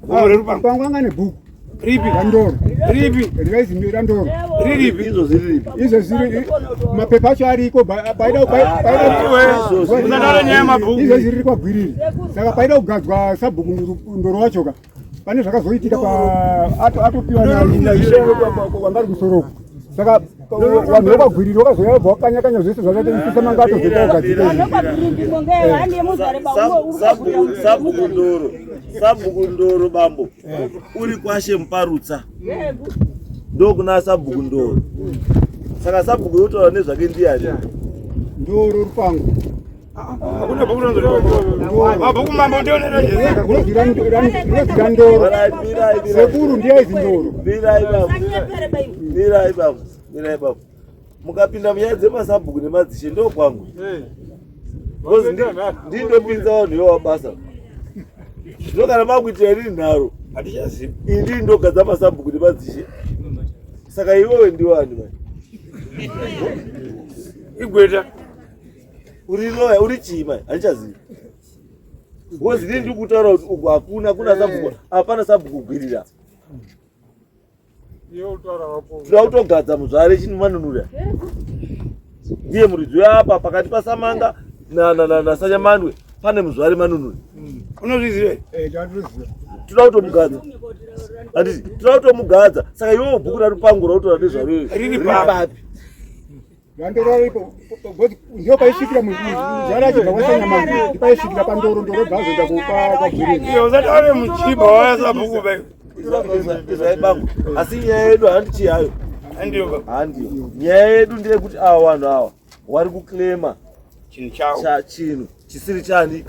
Gomo reRupango. Rupango anga ane bhuku. Ripi? RaNdoro. Ripi? Rainzi raNdoro. Riripi? Izvo zviri ripi? Izvo zviri mapepa acho ariko paida Usataura nyaya yemabhuku. Izvo zviri kwagwiriri. Saka paida kugadzwa sabhuku Ndoro wachoka. Pane zvakazoitika pa atopiwa naishe wanga ari kusoroko. Saka vanhu vekwagwiriri vakazouya vabva vakanyakanya zvese zvakaita isu atozoita kugadzika. Sabhuku Ndoro, sabhuku Ndoro bambo, uri kwashe Muparutsa, ndokuna sabhuku Ndoro. Saka sabhuku yotaura nezvake ndiyani? Ndoro Rupango. Hakuna bhuku rinonzi Rupango. Mabhuku mambo ndionera Jesu. Rinonzi raNdoro. Sekuru ndiye aizi Ndoro. Mirai bambo. Mirai bambo. Mirai bambo. Mukapinda munyaya dzemasabhuku nemadzishe ndokwangu. Because ndindopinza vanhu iwawa basa. Zvino kana makuitira riri nharo, Hatichazivi. ini ndogadza masabhuku nemadzishe. Saka iwewe ndiwani mai? Igweta. Uri loya, uri chii mai? Handichazivi. Because ndini ndiri kutaura kuti uku hakuna kuna sabhuku, hapana sabhuku gwirira. Toda kutogadza muzvare Chimanunura. Ndiye muridzi weapa pakati paSamanga naSanyamandwe pane muzvare Manunura. Unozviziva? Toda kutomugadza. Handiti toda kutomugadza. Saka iwewe bhuku raRupango rautora nezvaro Riri papi? RaNdoro aripo ndiyo paisvikira muzvara achibva kwaSanyamani, ndipaisvikira paNdoro. Ndoro bva azoenda kwagwiriri. Iwe usataure muchiba waya sabhuku bai. Izvai bangu. Asi nyaya yedu handichi hayo. Handiyo. Handiyo. Nyaya yedu ndeyekuti ava vanhu ava vari kuclaima Chinhu chavo. Chinhu chisiri chani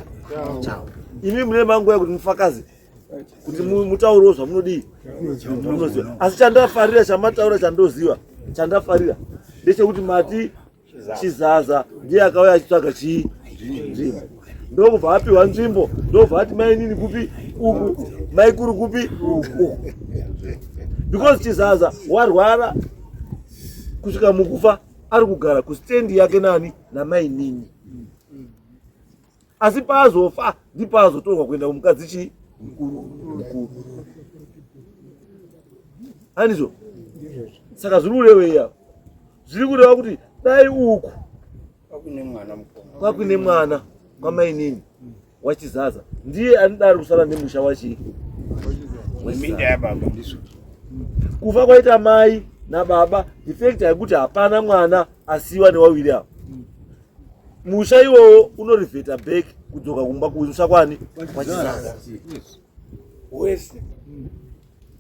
chavo. Imi mune manguva yekuti mufakazi kuti mutaurewo zvamunodii zvamunoziva. Asi chandafarira chamataura chandoziva chandafarira ndechekuti mati Chizaza ndiye akauya achitsvaga chii nzvimbo, ndokubva apiwa nzvimbo, ndobva ati mainini kupi uku, maikuru kupi uku, because Chizaza warwara kusvika mukufa ari kugara kustendi yake nani namainini. Asi paazofa ndipo azotorwa kuenda kumukadzi chii mukuru mukuru, handizvo? Saka zviri kurevei apa? Zviri kureva kuti dai uku Kwakune mwana mukoma. Kwakuine mwana kwamainini waChizaza, ndiye anodari kusara nemusha wachii. Minda yababa. Kufa kwaita mai nababa, the fact yekuti hapana mwana asiwa newawiri ava, musha iwowo unorivheta back kudzoka kumba kumusha kwani kwaChizaza. Wese.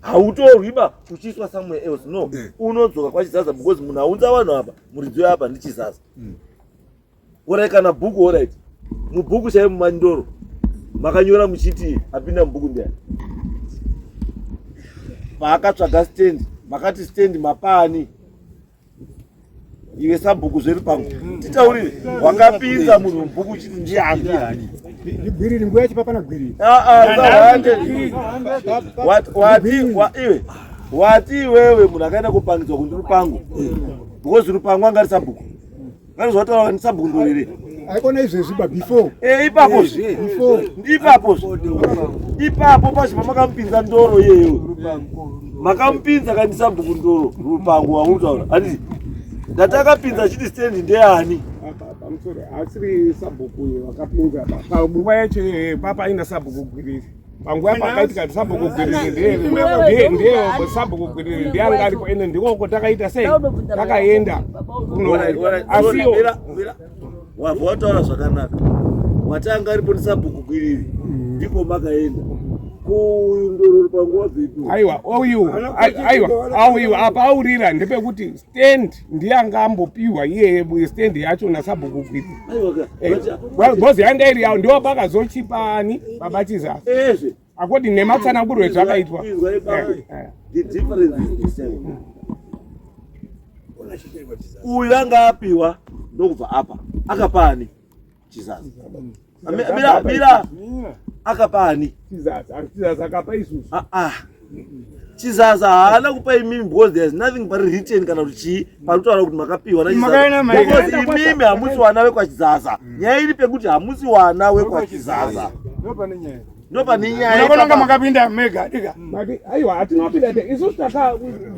Hautorwi ba uchiiswa somewhere else, no, unodzoka kwaChizaza because munhu aunza vanhu apa, muridzi weapa ndiChizaza. Orai kana bhuku, alright, mubhuku chaivo mumaNdoro makanyora muchiti apinda mubhuku ndiani paakatsvaga stand, makati stand mapaani? Iwe sabhuku zveRupango, titaurire, wakapinza munhu mubhuku uchiti ndiani? Ndigwiriri, nguva yacho papana Gwiriri. Ah, ah, usahwande. Wati iwe wati iwewe munhu akaenda kupangidzwa kundi Rupango because Rupango anga ari sabhuku, ngalizvataura ndi sabhuku Ndorere. Aikona izvezvi ba before. Eh, ipapo zve. Before. Ipapo zve, ipapo pacho pamakamupinza Ndoro iyeyo, makamupinza kandi sabhuku Ndoro Rupango wamutaura, handiti? Ndatakapinza achiti stendi ndeyani? Pamusoro asiri sabhuku uyo wakapinza panguva yacho iyoyo papa aina sabhuku Gwiriri. Panguva pakaitika kuti sabhuku Gwiriri ndiye sabhuku Gwiriri ndiye anga aripo, ende ndikoko takaita sei takaenda kuno asiwo. Wabva wataura zvakanaka, watanga aripo ndisabhuku Gwiriri, ndiko makaenda kuuyu Ndoro Rupango wabvepi? Aiwa, uyu aiwa, auyu apa aurira ndepekuti stand ndiye anga ambopiwa iyeye stand yacho nasabhuku Gwiriri. Aiwa ka Because yanga iri yawo, ndiwo pakazochipani baba Chizaza. Ezve. According nematsananguriro ezvakaitwa. The difference is the same. Uyu anga apiwa ndokubva apa akapa ani Chizaza. Mira mira akapa ani Chizaza. Chizaza akapa isusu. Ah ah. Chizaza haana kupa imimi because there is nothing but written kana kuti chii parikutaura kuti makapiwa nachizaza because imimi hamusi wana wekwachizaza. Nyaya iri pekuti hamusi wana wekwachizaza. Ndopane nyaya. Munokononga makapinda mega dika. Mati aiwa hatinopinda te isusu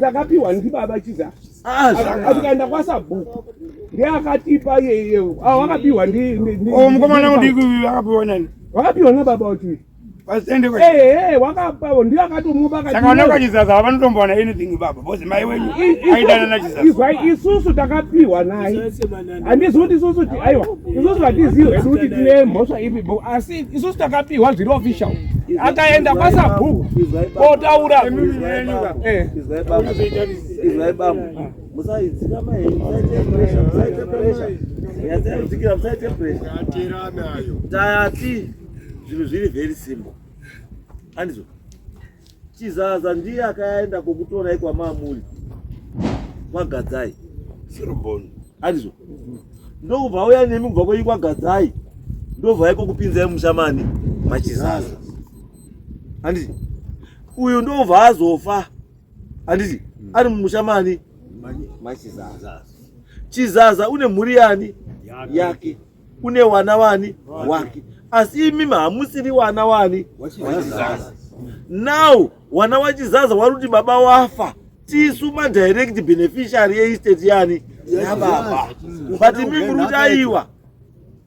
takapiwa ndibaba Chizaza. Atikaenda kwasabhuku ndiye akatipa iye wakapiwa ndi Oh mukomana mudiki akapiwa nani? Wakapiwa nababa wacho. Eh, wakapa ndiye akatomupa akati. Saka vana kwachizaza havanotombowana anything baba because mai wenyu aidana nachizaza. Izwai isusu takapiwa naye. Handizi kuti isusu aiwa isusu hatizivi hedu kuti tine mhosva ipi asi isusu takapiwa zviri official. Akaenda kwasabhuku kotaura. Izwai baba. Musaidzika mai musaite pressure musaite pressure. Nyatsa musaite pressure. Tayati zvinhu zviri very simple andizvo Chizaza ndiye akaenda kokutorai kwamamuri kwagadzai andizvo ndokubva auya nemi kubva kwenyu kwagadzai ndobva aiko kupinzai mushamani machizaza handiti uyu ndobva azofa handiti ari mumusha mani machizaza Chizaza une mhuri yani yake une wana wani wake asi imimi hamusiri wana wani wachizaza now wana wachizaza wari kuti baba wafa tisu madirect beneficiary yeestate yani yababa but imi muri kuti aiwa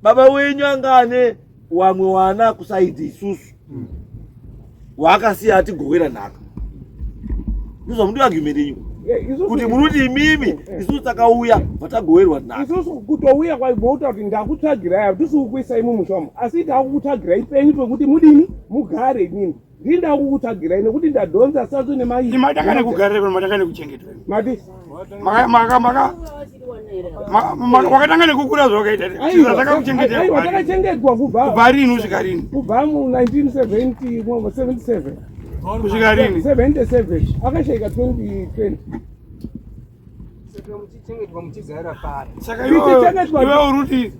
baba wenyu anga ane wamwe wana kusaidi isusu waakasiya atigowera nhaka ndozvamundi argument yenyu kuti muri kuti imimi isusu takauya vatagowerwa nhaka isusu kutouya kwaimouta kuti ndakutsvagirai hatisi kukuisai mumusha umu asi takukutsvagirai penyu pekuti mudini mugare inini ndii ndakukutsvagirai nekuti ndadhonza sadzo nemai matanga nekugarira matanga nekuchengetwa mati wakatanga nekukura zvawakaita aiwa takachengetwa kubva kubva rini kusvika rini kubva mu 1977 kusvika rini 77 akashaika 2020 saka iwe uri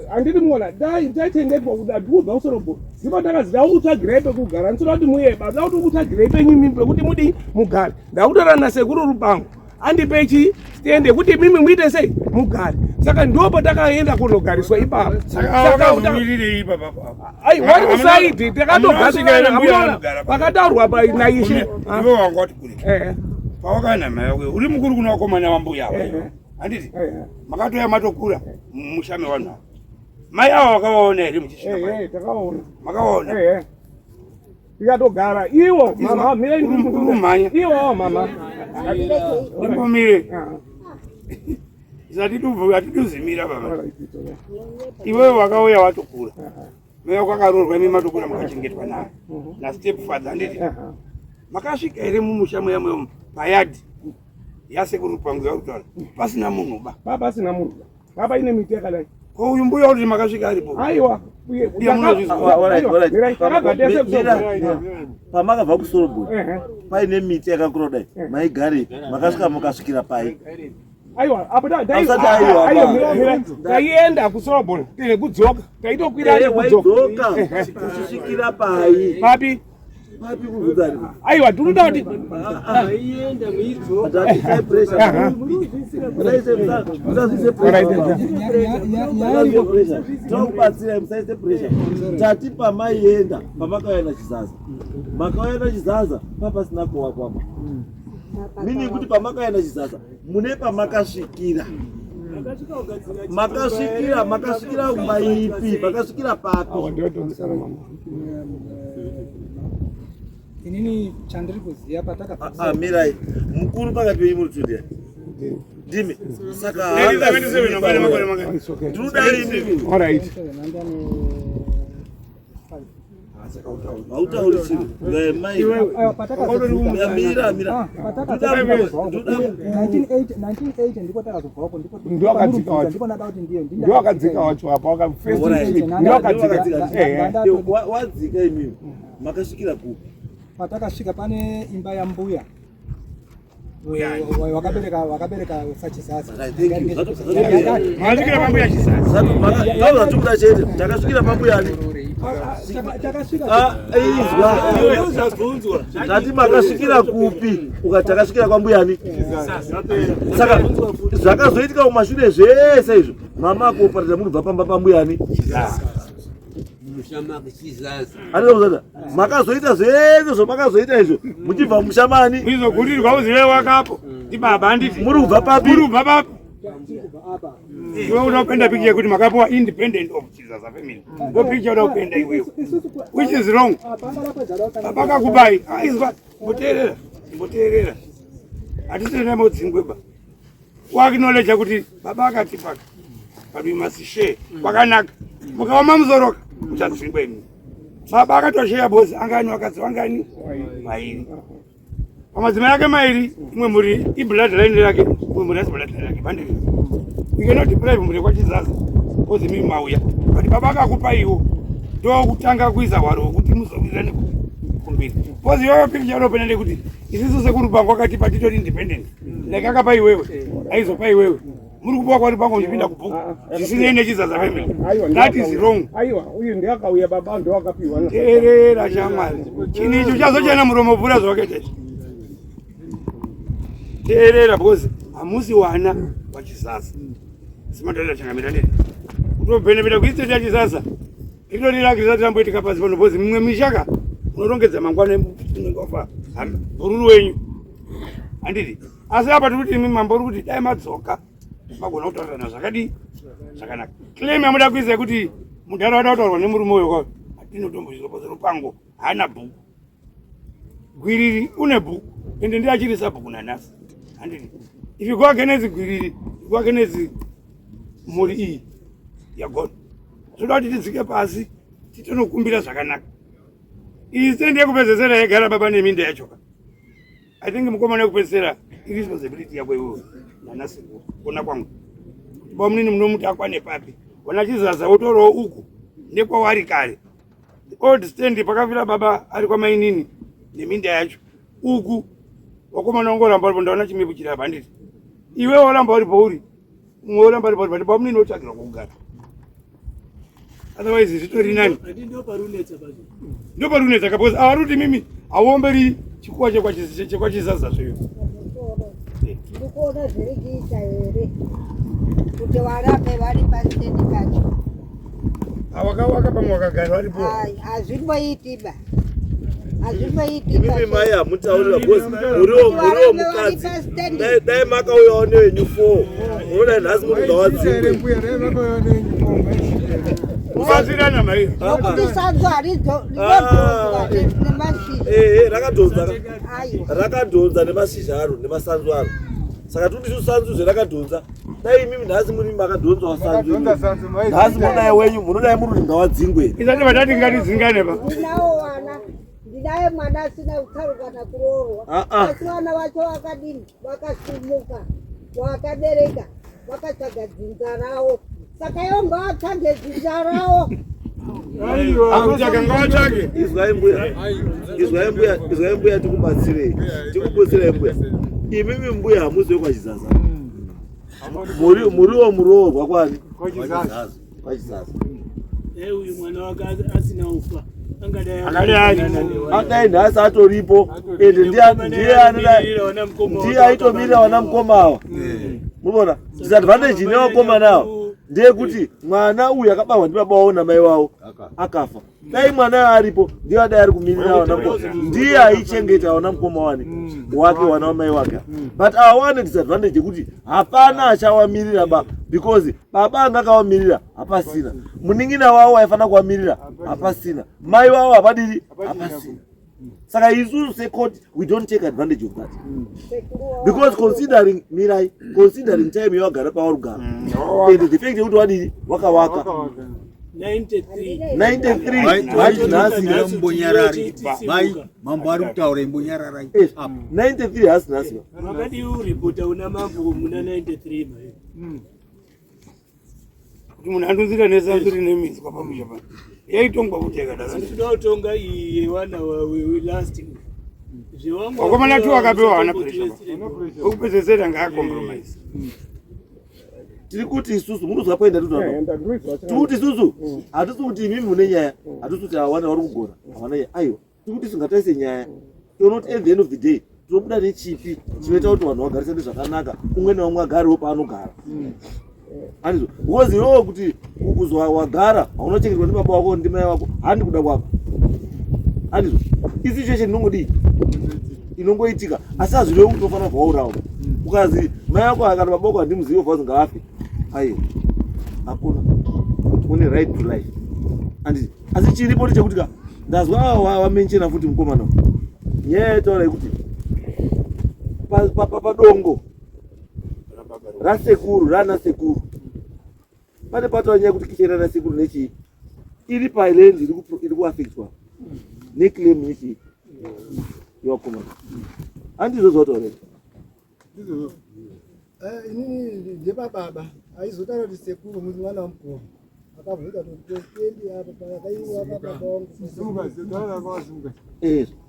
handiti muona ndachengetwa kuti andikubva kusorobho ndipo ndakazi ndakutsvagirai pekugara ndinoda kuti muye baba kuti ukutsvagirai penyu mimi pekuti mudii mugare ndakutora nasekuru rubango andipe chi stand yekuti mimi muite sei mugare saka ndipo patakaenda kunogariswa ipapo ai wari kusaidi takatogarisana pakataurwa naishe pawakana mai wako uri mukuru kuna vakomana vambuya handiti makatouya matokura mumusha mevanhu ava mai ava vakavaona here muchisvika takaona makaona tikatogara iwo mama mhanya iwo mama ndimbomire hatiduzimira baba iwewe wakauya watokura mai wako akaroorwa imi matokura mukachengetwa naye nastep father handiti makasvika here mumusha muya muya payadhi yasekuru pangu yakutaura pasina munhu ba ba pasina munhu baba ine miti yakadai ko uyu mbuya kuti makasvika aripo aiwa pamakabva kusoroboni paine miti yakakura kudai maigare makasvika mukasvikira pai aiwa apo taienda kusoroboni tine kudzoka taitokwira kudzoka kusvikira pai papi Papi kubvunzani? Aiwa tinoda kuti aienda muidzoka. Musaise pressure. Musaise pressure. Tinokubatsirai musaise pressure. Tati pamaienda pamakauya nachizaza. Makauya nachizaza papasina kuwakwama. Meaning kuti pamakauya nachizaza mune pamakasvikira. Makasvikira makasvikira kumba ipi? Makasvikira papi? Inini chandiri kuziva patakabva ah, ah, mirai mukuru pakati penyu muri tudia ndimi saka ndinoda imi alright Hautauri chinhu. Mai. Mira mira. 1980 ndiko takazobva uko ndiko Ndiwo akadzika wacho. ndiko ndada kuti ndiye Ndiwo akadzika wacho apa waka first trip. Ndiwo akadzika. Wadzika imimi. Makasvikira kupi? Patakasvika pane imba yambuya wakabereka wakabereka sachizaza. Masvikira pambuya Chizaza. Taura tokuda chete. Takasvikira pambuya ani? Takasvika. Izwa. Ndati makasvikira kupi? Ukati takasvikira kwambuya ani? Saka zvakazoitika kumashure zvese izvo. Mama akuoparira muri kubva pamba pambuya ani? Andikuzata makazoita zvese zvamakazoita izvo muchibva musha mani Kuizogurirwa uzive wakapo. Ndibaba handiti. Muri kubva papi? Muri kubva papi? Iwe unopenda picture yekuti makapiwa independent of Chizaza family. Ndo picture unopenda iwewe. Which is wrong. Baba akakupai. Aizwa mboteerera. Mboteerera. Hatisi nemodzingwe ba. Waaknowledge kuti baba akatipa. But we must share. Kwakanaka. Mukaoma muzoroka muchadzingwa imi. Baba akatosheya bozi angani vakadzi vangani? Vairi. Pamadzimai ake mairi imwe mhuri ibloodline rake imwe mhuri asi bloodline rake bandiri. You cannot deprive mhuri yekwachizaza kozi mimi mauya. But baba akakupa iwo ndokutanga kuisa hwaro hwekuti muzowirirane kumberi. Kozi iwewe picture unopenda ndekuti isisu sekurupango akatipa titori independent. Like akapa iwewe aizopa iwewe. Muri kupiwa kwarupango muchipinda kubhuku zvisinei nechizaza family. That is wrong. Aiwa, uyu ndiye akauya baba ndiwo akapiwa. Teerera shamwari. Chinhu icho chazochena muromo vhura zvawakaita izvi. Teerera because hamusi wana wachizaza. Simadalira changamira ndini. Kutobhenepeta kuistate yachizaza. Ritori rake risati ramboitika pasi pano because mimwe mishaka unorongedza mangwana unenge wafa bhururu wenyu. Handiti. Asi apa tiri kuti imi mambo uri kuti dai madzoka magona kutaurirana zvakadii zvakanaka. Claim yamuda kuisa yekuti munharaunda kutaurwa nemurume uyo kwayo hatinotomboziva rupango haana bhuku. Gwiriri une bhuku ende ndiye achiri sabhuku nanhasi. Handiti. If you go against Gwiriri, you go against mhuri iyi yagona. Zvoda kuti tidzike pasi titonokumbira zvakanaka. Iyi stand yekupedzesera yagara baba neminda yachoka. I think mukomana wekupedzesera irresponsibility yako iwewe nanhasi kuona kwangu. Bamunini munomuti akwane papi. Wana chizaza wotorawo uku nekwawari kare. The old stand pakafira baba ari kwamainini neminda yacho. Uku wakomana wangoramba uripo ndaona chimipu chiri apa handiti. Iwe woramba uri pauri. Umwe woramba uri pauri but bamunini wotsvagirwa kwekugara. Otherwise zvitori nani. Ndoparunetsa because avari kuti mimi hauomberi chikuwa chekwachizaza zveyo. Ndikuona zviri kuita here kuti varambe vari pasitendi pacho. Awakawaka pamwe wakagara varipo. Hazvimboiti ba. Hazvimboiti Imimi mai hamutaurira because muriwo muriwo mukadzi. Dai dai makauyawo newenyu four. Munoda nhasi muri ngawadzingwe. Kubatsirana mai. Nokuti sanzu haridhonzwa nemashizha. Eh rakadhonza. Aiwa. Rakadhonza nemashizha aro nemasanzu aro. Saka toti isu sanzu zverakadhonza. Dai imimi nhasi muri makadhonzwa sanzu. Nhasi munodai wenyu munodai muri ngawadzingwe. Isati vatati ngatidzingane pa. Ndinawo vana. Ndinaye mwana asina kutsarukana kuroorwa. Ah, ah. Asi vana vacho vakadini? Vakasumuka. Vakabereka. Vakatsvaga dzinza ravo. Saka ivo ngavatsvage dzinza ravo. Akutsvaka ngavatsvage. Izwai mbuya. Izwai mbuya, izwai mbuya tikubatsirei. Tikubatsirei mbuya. Imimi mbuya hamuzi wekwachizaza. Muri muriwo muroorwa kwani? Kwachizaza. Kwachizaza. Uyu mwana wake asina ufa angadai Akadai. Adai nhasi atoripo ende ndiye ndiye anodai ndiye aitomirira vana mukoma ava. Munoona? Disadvantage ine vakomana ava ndeyekuti mwana uyu akabarwa ndibaba wavo namai wavo akafa. Dai mwana aripo ndiye adai ari kumirira vana mukoma ndiye aichengeta vana mukoma wani wake wana wamai wake. But ava wane disadvantage yekuti hapana achawamirira ba because baba anga akawamirira hapasina. Munin'ina wavo aifanira kuwamirira hapasina. Mai wavo hapadiri hapasina. Saka isusu secourt we don't take advantage of that. Because considering mirai considering time yawagara pawarugara and the fact yekuti wadini wakawaka. 93. 93 nhasi imbonyarari mai mambo ari kutaura imbonyararai 93 hasi nhasi Makadii uripota una mambo muna 93 mai. Kuti munhu andonzira nesanzuri neminzwa pamusha pano yaitongwa kuti yakadaro. Tinoda kutonga iyi yewana last. Zvewangu. Wakomana tu wakapewa haana pressure. Wekupedzesera ngaacompromise. Tiri kuti isusu munozwa poenda tiri kuti isusu hatisi kuti imimi mune nyaya, hatisi kuti hawana vari kugona hawana nyaya, aiwa. Tiri kuti isu ngataise nyaya toona kuti at the end of the day tinobuda nechipi chinoita kuti vanhu vagarisane zvakanaka, umwe neumwe agarewo paanogara, handizvo? Because iwewo kuti kuzwa wagara haunochengetwa ndibaba wako ndimai wako, handi kuda kwako, handizvo? Isituation inongodii, inongoitika, asi hazvirevi kuti unofanira kubva waurawa. Ukazi mai vako kana baba vako handimuzivi, obva wazi ngaafe, aiwa, hakuna. Une right to life, handiti? Asi chiripo ndechekuti ka ndazwa wamenshena futi mukomana, nyaya yataura yekuti padongo rasekuru rana sekuru pane pataura nyaya yekuti kicheni rana sekuru nechii iri paland iri kuaffectwa neclaim yechii yevakomana, handizvo zvataura? Inini ndepababa, aizotaura kuti sekuru mwana wamukoma akabvunza kuti stendi apa pakaiwa baba wangu.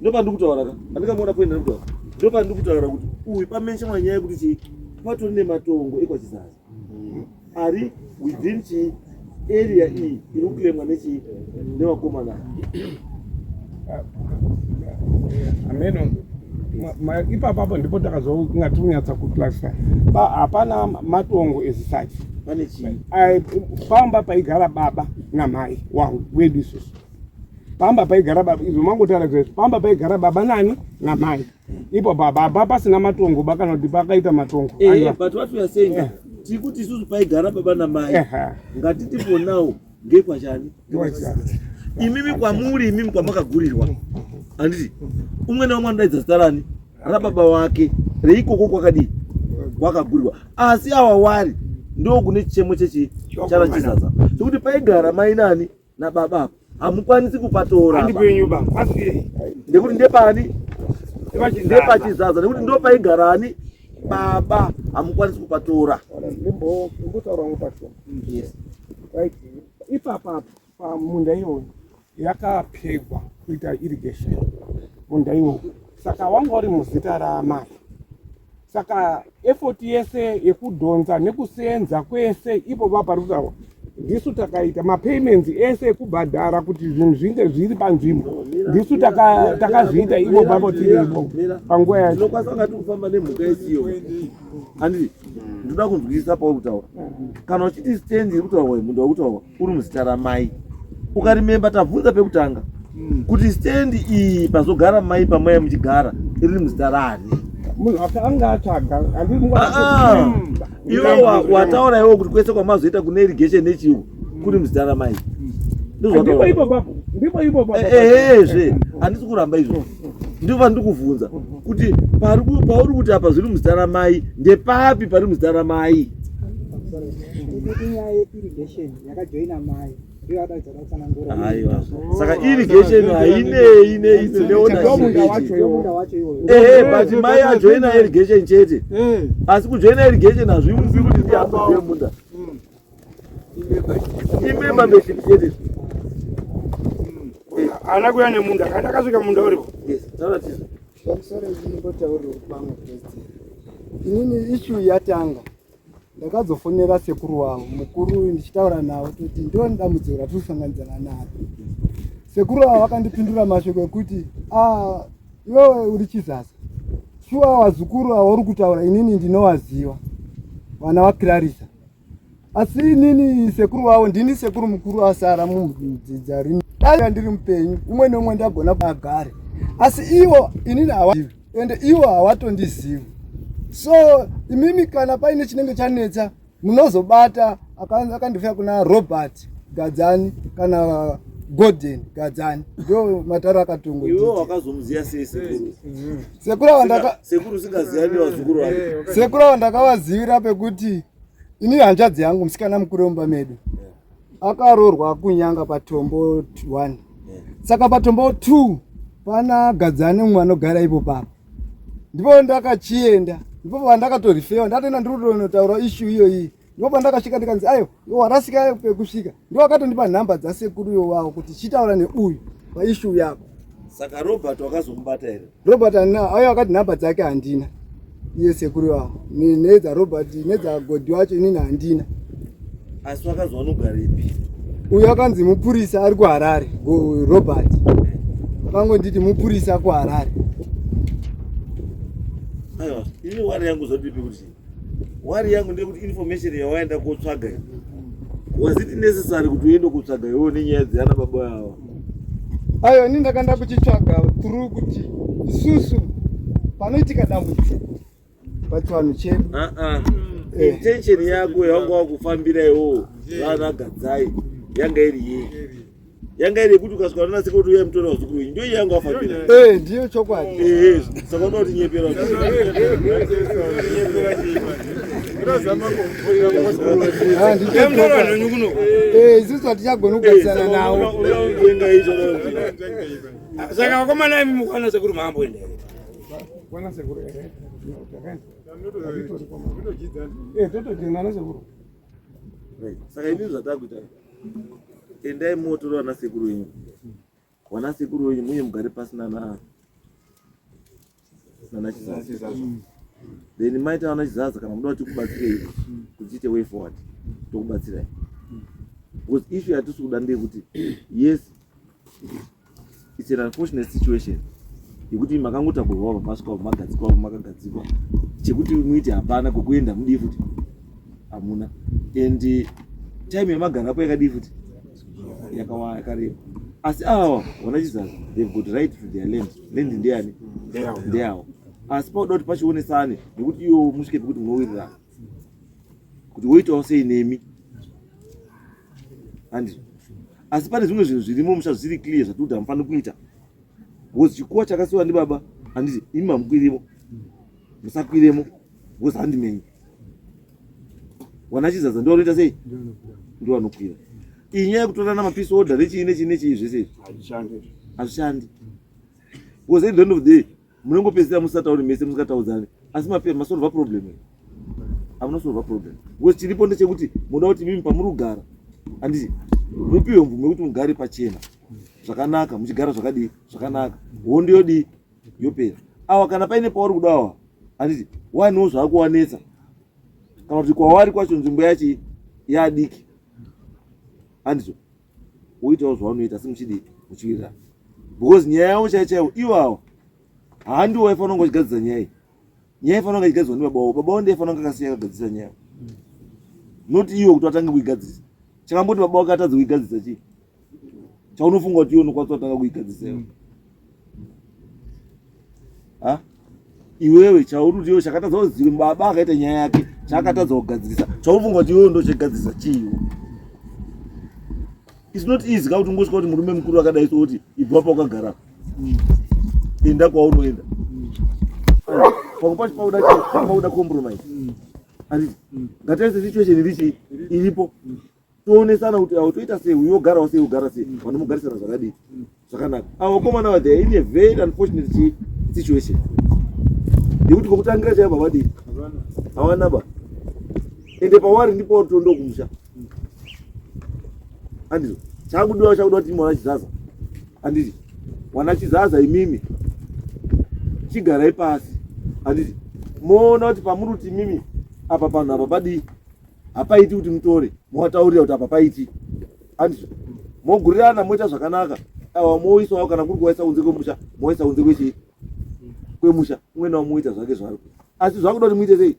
Ndopandiri kutaura ka, handingamuona kuenda kutaura, ndopandiri kutaura kuti uyu pamenshonwa nyaya yekuti chii, patori nematongo ekwaChizaza ari within chii area iyi iri kuclaimwa nechii nevakomana. Ameno ipapapo ndipo takazonga tikunyatsa kuclarify. Hapana matongo as such. Pane chii? Pamba paigara baba namai wangu wedu isusu, pamba paigara baba, izvo mangotaura izvezvo, pamba paigara baba nani namai ipo baba pasina matongo ba kana kuti pakaita matongo. Aiwa. But what we are saying, tiri kuti isusu paigara baba namai, ngatiti for now ngekwachani imimi kwamuri, imimi kwamakagurirwa, handiti? Umwe naumwe anodaidza zita rani rababa wake reikoko kwakadii kwakagurirwa, asi awa wari ndo kune chichemo chechi chana Chizaza sekuti paigara mai nani nababa apa hamukwanisi kupatora apa. Handipenyu ba kwasirei. Ndekuti ndepani? NdepaChizaza, nekuti ndo paigarani baba, hamukwanisi kupatora. Ndimbotaura ngo pashoma. Yes. Right, ipapa pamunda iyoyo yakapegwa kuita irrigation munda iwowo, saka wanga uri muzita ramai, saka effort yese yekudhonza nekusenza kwese ipo papari kutaurwa ndisu takaita mapayments ese ekubhadhara kuti zvinhu zvinge zviri panzvimbo, ndisu takazviita ipo papo tiri ipo panguva yacho. Tinokwanisa kungati kufamba nemhuka isiyo, handiti? Ndoda kunzwisisa pauri kutaura. Kana uchiti stendi iri kutaurwa, munda uri kutaurwa uri muzita ramai, ukaremember tabvunza pekutanga kuti stendi iyi pazogara mai pamai muchigara riri muzita rani? Munhu akanga atsvaga. Ah, iwe wataura iwe kuti kwese kwamazoita kune irrigation nechiwo kuri muzita ramai. Ndipo ipo papo, ndipo ipo papo. Ehezve, handisi kuramba izvo, ndipo pandiri kuvhunza kuti pauri kuti apa zviri muzita ramai, ndepapi pari muzita ramai? Inyaya yeirrigation yakajoina mai, ndiyo yadaidza kutsanangura. Aiwa, saka irrigation hainei Ndomunda wacho iwo. Munda wacho iwoyo. Ehe, but mai ajoina irrigation chete, asi kujoina irrigation hazvimupi kuti ndiye akuzive munda. Imembership chete. Haana kuya nemunda kana akasvika munda uripo. Yes, taura tizo. Pamusoro ndimbotaurira pamwe, president. Inini issue yatanga ndakazofonera sekuru wavo mukuru ndichitaura navo toti ndo dambudziko ratiri kusanganidzana naro. Sekuru avo vakandipindura mashoko ekuti, "Ah, iwewe uri Chizaza, shuwa vazukuru avo uri kutaura inini ndinowaziva, vana vaClarisa, asi inini sekuru wavo ndini sekuru mukuru asara mudzidza rino. Dai ndiri mupenyu umwe neumwe ndagona agare, asi ivo inini hawazivi ende ivo hawatondizivi. So imimi kana paine chinenge chanetsa munozobata akandifika kuna Robert Gadzani kana Gordon Gadzani." Ndo mataro akatongo. Iwe wakazomuziya sei sekuru? Sekuru ava ndaka Sekuru usingaziyani vazukuru vake. Sekuru ava ndakavazivira pekuti ini hanzvadzi yangu musikana mukuru wemumba medu. Akaroorwa kunyanga patombo 1. Saka patombo 2 pana Gadzani mumwe anogara ipo papa. Ndipo ndakachienda, ndipo pandakatorifewa, ndatoenda ndiri kutonotaura issue iyoyi. Ndipo pandakasvika ndikanzi ayo warasika pekusvika. Ndipo akatondipa nhamba dzasekuru iwo wavo kuti chitaura neuyu paissue yako. Saka Robert wakazomubata here? Robert andina, ayo akati nhamba dzake handina. Iye sekuru wavo. Nedza Robert nedza Godi wacho inini handina. Asi wakazi wanogarepi? Uyu akanzi mupurisa ari kuHarare, Robert. Akangonditi mupurisa kuHarare. Aiwa, ini wari yangu zvodipi kuti wari yangu ndeyekuti information yawaenda kotsvaga iyi was it necessary kuti uende kotsvaga iwewo nenyaya dzeyana baba ava? Aiwa, ini ndakanda kuchitsvaga through kuti isusu panoitika dambudziko pachivanhu chedu. Intention yako yawanga wakufambira iwowo vana Gadzai yanga iri yei? Yanga iri yekuti ukasvika unoona sekuti uya mutora vazukuru wenyu ndiyo yanga wafambira. Eh, ndiyo chokwadi. Eh, saka unoda kuti nyepera. Ah, ndicho chokwadi. Eh, isusu hatichagoni kugarisana nawo. Saka vakomana imi mukwana sekuru maamboenda here? Kwana sekuru eh. Eh, totojenana sekuru. Saka ini zvatakuita endai motora vana sekuru wenyu vana sekuru wenyu muye mugare pasina na nana Chizaza then maita vana Chizaza kana muda kuti tikubatsirei kuti tiite way forward tokubatsirai because issue yatisi kuda ndeyekuti yes it's an unfortunate situation yekuti makangotakurwa pamasvika magadzikwa makagadzikwa chekuti muite hapana kwekuenda mudii futi hamuna and time yamagarapo yakadii futi yakawa yakareba asi awa vana Chizaza they've got right to their land. Land ndeyani? Ndeyawo. Asi pauda kuti pachionesane nekuti iwo musvike pekuti munowirirana kuti woitawo sei nemi handizvo. Asi pane zvimwe zvinhu zvirimo musha zvisiri clear zvatiri kuti hamufaniri kuita because chikuwa chakasiwa ndibaba handiti imi hamukwirimo musakwiremo because handi menyu. Wana Chizaza ndio wanoita sei? Ndio wanokwira. Iyi nyaya yekutorana mapeace order nechii nechii nechii zvese izvi hazvishandi because at the end of the day munongopedzisira musatauri mese musikataudzani asi masolva problem here amunosolva problem because chiripo ndechekuti munoda kuti mimi pamuri kugara handiti mupiwe mvumo yekuti mugare pachena zvakanaka muchigara zvakadii zvakanaka hondo yodii yopera awa kana paine pauri kudawa handiti wanewo zvaakuwanetsa kana kuti kwawari kwacho nzvimbo yachi yadiki handizvo woitawo zvaunoita asi muchidii muchiwirirana because nyaya yavo chaiyo chaiyo ivo awa handiwo waifanira kunge uchigadzisa nyaya iyi. Nyaya ifanira kunge ichigadzirwa ndibaba wavo. Baba wavo ndiye aifanira kunge akasiya akagadzirisa nyaya not iwe kuti watange kuigadzirisa. Chakamboti baba wako atadze kuigadzirisa chii chaunofunga kuti iwe unokwanisa kutanga kuigadzirisa iwe? Ha, iwewe chauri kuti iwe chakatadza kuziva baba akaita nyaya yake chaakatadza kugadzirisa chaunofunga kuti iwewe ndochegadzirisa chii iwe? It's not easy ka kuti ungosvika kuti murume mukuru akadai so kuti ibva pa wakagara enda kwaunoenda. Pamwe pacho pauda pauda compromise. Handiti ngatarise situation iri chii iripo toonesana kuti awo toita sei uyu ogarawo sei ogara sei vanomugarisana zvakadii zvakanaka. Avo vakomana va they are in a very unfortunate chii situation yekuti kwekutangira chaivo havadii havana ba ende pawari ndipo watondo kumusha handizvo chakudiwa chakudiwa kuti mwana Chizaza handiti mwana Chizaza imimi chigarai pasi handiti moona kuti pamuri kuti imimi apa panhu apa padii hapaiti kuti mutore mowataurira kuti apa paiti handizvo mogurirana moita zvakanaka awa moisawo kana kuri kuwaisa kunze kwemusha moisa kunze kwechii kwemusha umwe nawo moita zvake zvaari kuita asi zvakuda kuti muite sei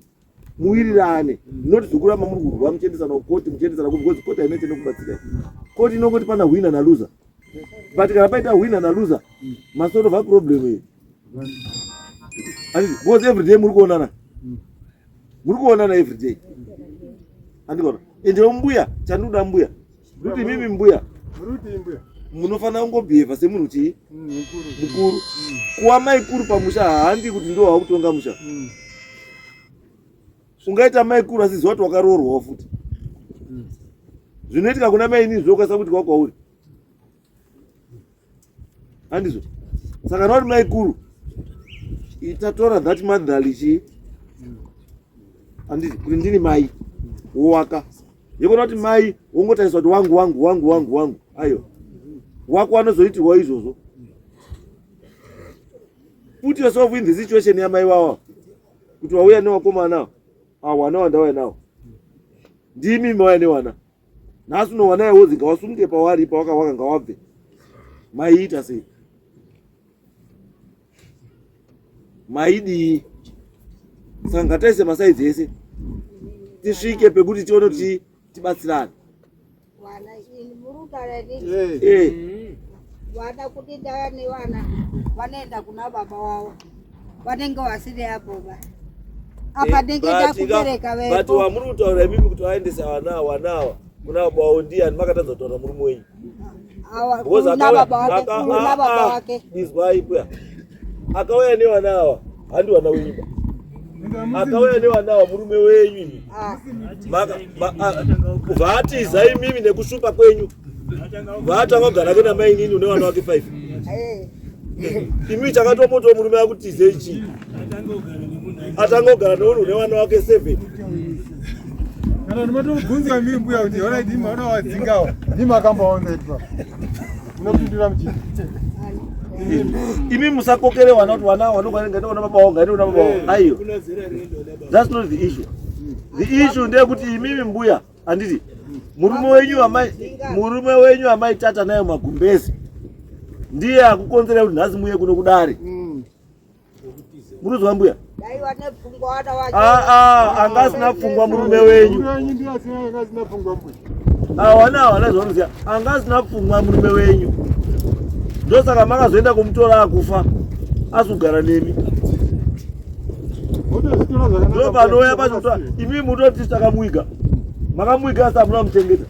muwirirane not zvekuramba muri kurwa muchiendesana kukoti muchiendesana ku because koti haina chinokubatsirai. Koti inongoti pana winner na loser but kana paita winner na loser masolva problem iyi handiti because every day muri kuonana muri kuonana every day handikona ende mbuya chandikuda mbuya ndikuti imimi mbuya munofanira kungobhehevha semunhu chii mukuru kuwa maikuru pamusha handi kuti ndo wakutonga musha ungaita maikuru asi ziva kuti wakaroorwawo futi. Zvinoitika kuna mai inini zvinokwanisa kuitika kwauri. Handizvo? Saka kana uri mai kuru itatora that motherly chii handiti kuti ndini mai wowaka yekona kuti mai wongotarisa kuti wangu wangu wangu wangu wangu ayo wako anozoitirwa izvozvo put yourself in the situation yamai wawa kuti wauya newakomana awana wandauya nawo ndimi mauya newana nhasi unowana yawozi ngawasumuke pawari pawakawaka ngawabve maiita sei maidii saka ngataise masaidzi ese tisvike pekuti tione kuti tibatsirane eh. Vada kuti ndaya nevana vanoenda kuna baba wavo vanenge vasiri apo ba apa eh, ndenge ndakubereka vepo but wamuri kutaura imimi kuti vaendesa vana ava vana ava kuna baba wavo ndiyani makatadza kutaura murume wenyu izwai mbuya akauya nevana ava handi vana wenyu ba akauya nevana ava murume wenyu imi ah. Vatiza imimi nekushupa kwenyu vatanga kugara ke namainini une vana vake 5 eh. imi chakatomoto murume akutize ichi atanga kugara neunhu une vana vake 7 kana ndimatobvunza mii mbuya kuti ona ndimi vana vadzingawo ndimi akambaona ipa munopindura muchii imi musakokere vana kuti vana vanongaenda ona baba wavo ngaende ona baba wavo aiyo that's not the issue the issue ndeyekuti imimi mbuya handiti murume wenyu amai murume wenyu amai tata nayo magumbezi ndiye akukonzera kuti nhasi muye kuno kudare mm. muruzwa mbuya ah, ah, anga asina pfungwa murume wenyu awana awana zvaunoziva anga asina pfungwa murume wenyu ndosaka makazoenda kumutora akufa asi kugara nemi ndopanouya pacho imi mutoti takamuiga makamuiga asi hamuna muchengeta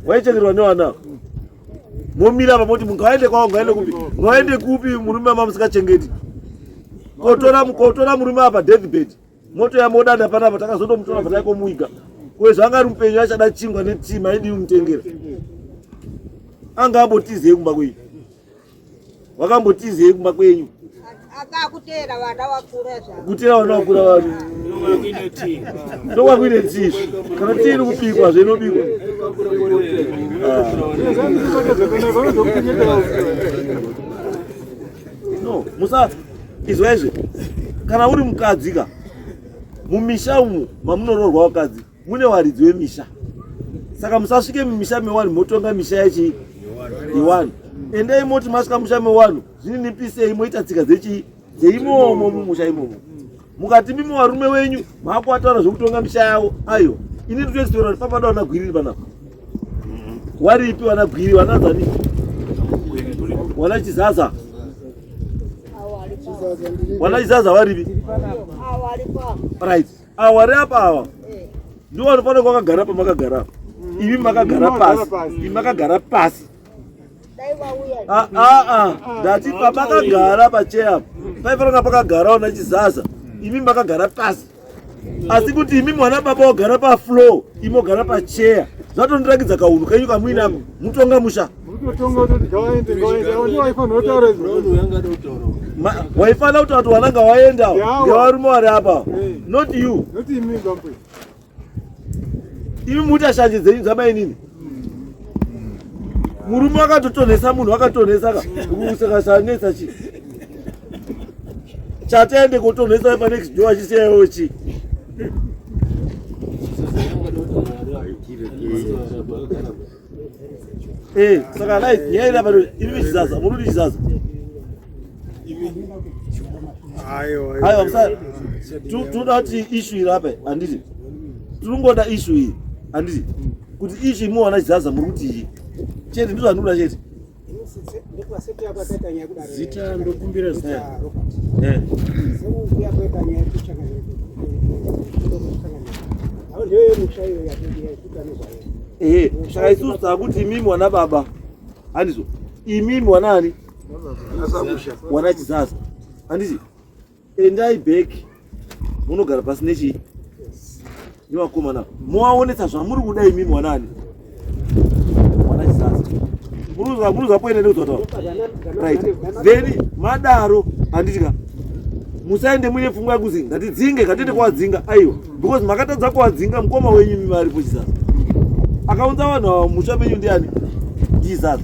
waichengetwa nevana momira apa moti ngaende kwavo ngaende kupi ngaende kupi murume ama musikachengeti kotora kotora murume apa deathbed moto yamodada panapa takazotomutora bva ko zvanga ari mupenyu achada chingwa netii maidii kumutengera anga ambotizei kumba kwenyu wakambotizei kumba kwenyu akakuteera vana vakura zva kuteera vana vakura vanhu ndokwakuine tii kana tii iri kubikwa zve inobikwa no musa izwa izvi kana uri mukadzi ka mumisha umu mamunoroorwa vakadzi mune waridzi wemisha saka musasvike mumisha mewanhu motonga misha yechii yewanhu endai moti masvika musha mewanhu zvininipisei moita tsika dzechii dzeimomo mumusha imomo mukati mimi varume wenyu maakuataura zvekutonga misha yavo ayo ini ndinoexpera kuti papada vana gwiriri panapa waripi vana gwiri vanazani wana chizaza wana chizaza waripi right awa wari apa awa ndiwo vanofanira kuva vakagara pamakagara imi makagara pasi imi makagara pasi ah, ah, ah. ndati pamakagara pacheya paifanira kunga pakagarawo nachizaza imi makagara pasi asi kuti imi mwana baba wagara pafloor imi wagara pacheya zvatondirakidza kaunhu kenyu kamuinako mutonga musha waifanira kutaura kuti wana ngawaenda ngevarume vari apa not you imi muita shanje dzenyu dzamainini murume akatotonhesa munhu akatonhesa ka saka sanetsa chi chataende kotonhesa pa next door achisiya iwewe chi Eh, saka lai nyaya iri apa iri chizaza muri kuti chizaza aiwa musa toda kuti issue iri apa handiti tiringoda issue iyi handiti kuti issue imuwana chizaza muri kuti iyi chete ndizvo zvandikuda chete Zita ndokumbira zita. Eh. Ehe, saka isusu takuti imimi wana baba handizvo imimi wana ani wana chizaza handiti endai back munogara pasi nechii nevakomana movaonesa zvamuri kuda imimi wanani Muruzwa muruzwa poenda ndikuzotaura. Right. Then madaro handiti ka musaende muine pfungwa yekuzi ngatidzinge ngatiende kuwadzinga aiwa because makatadza kuwadzinga mukoma wenyu imi aripo chizaza akaunza vanhu ava musha menyu ndiani ndichizaza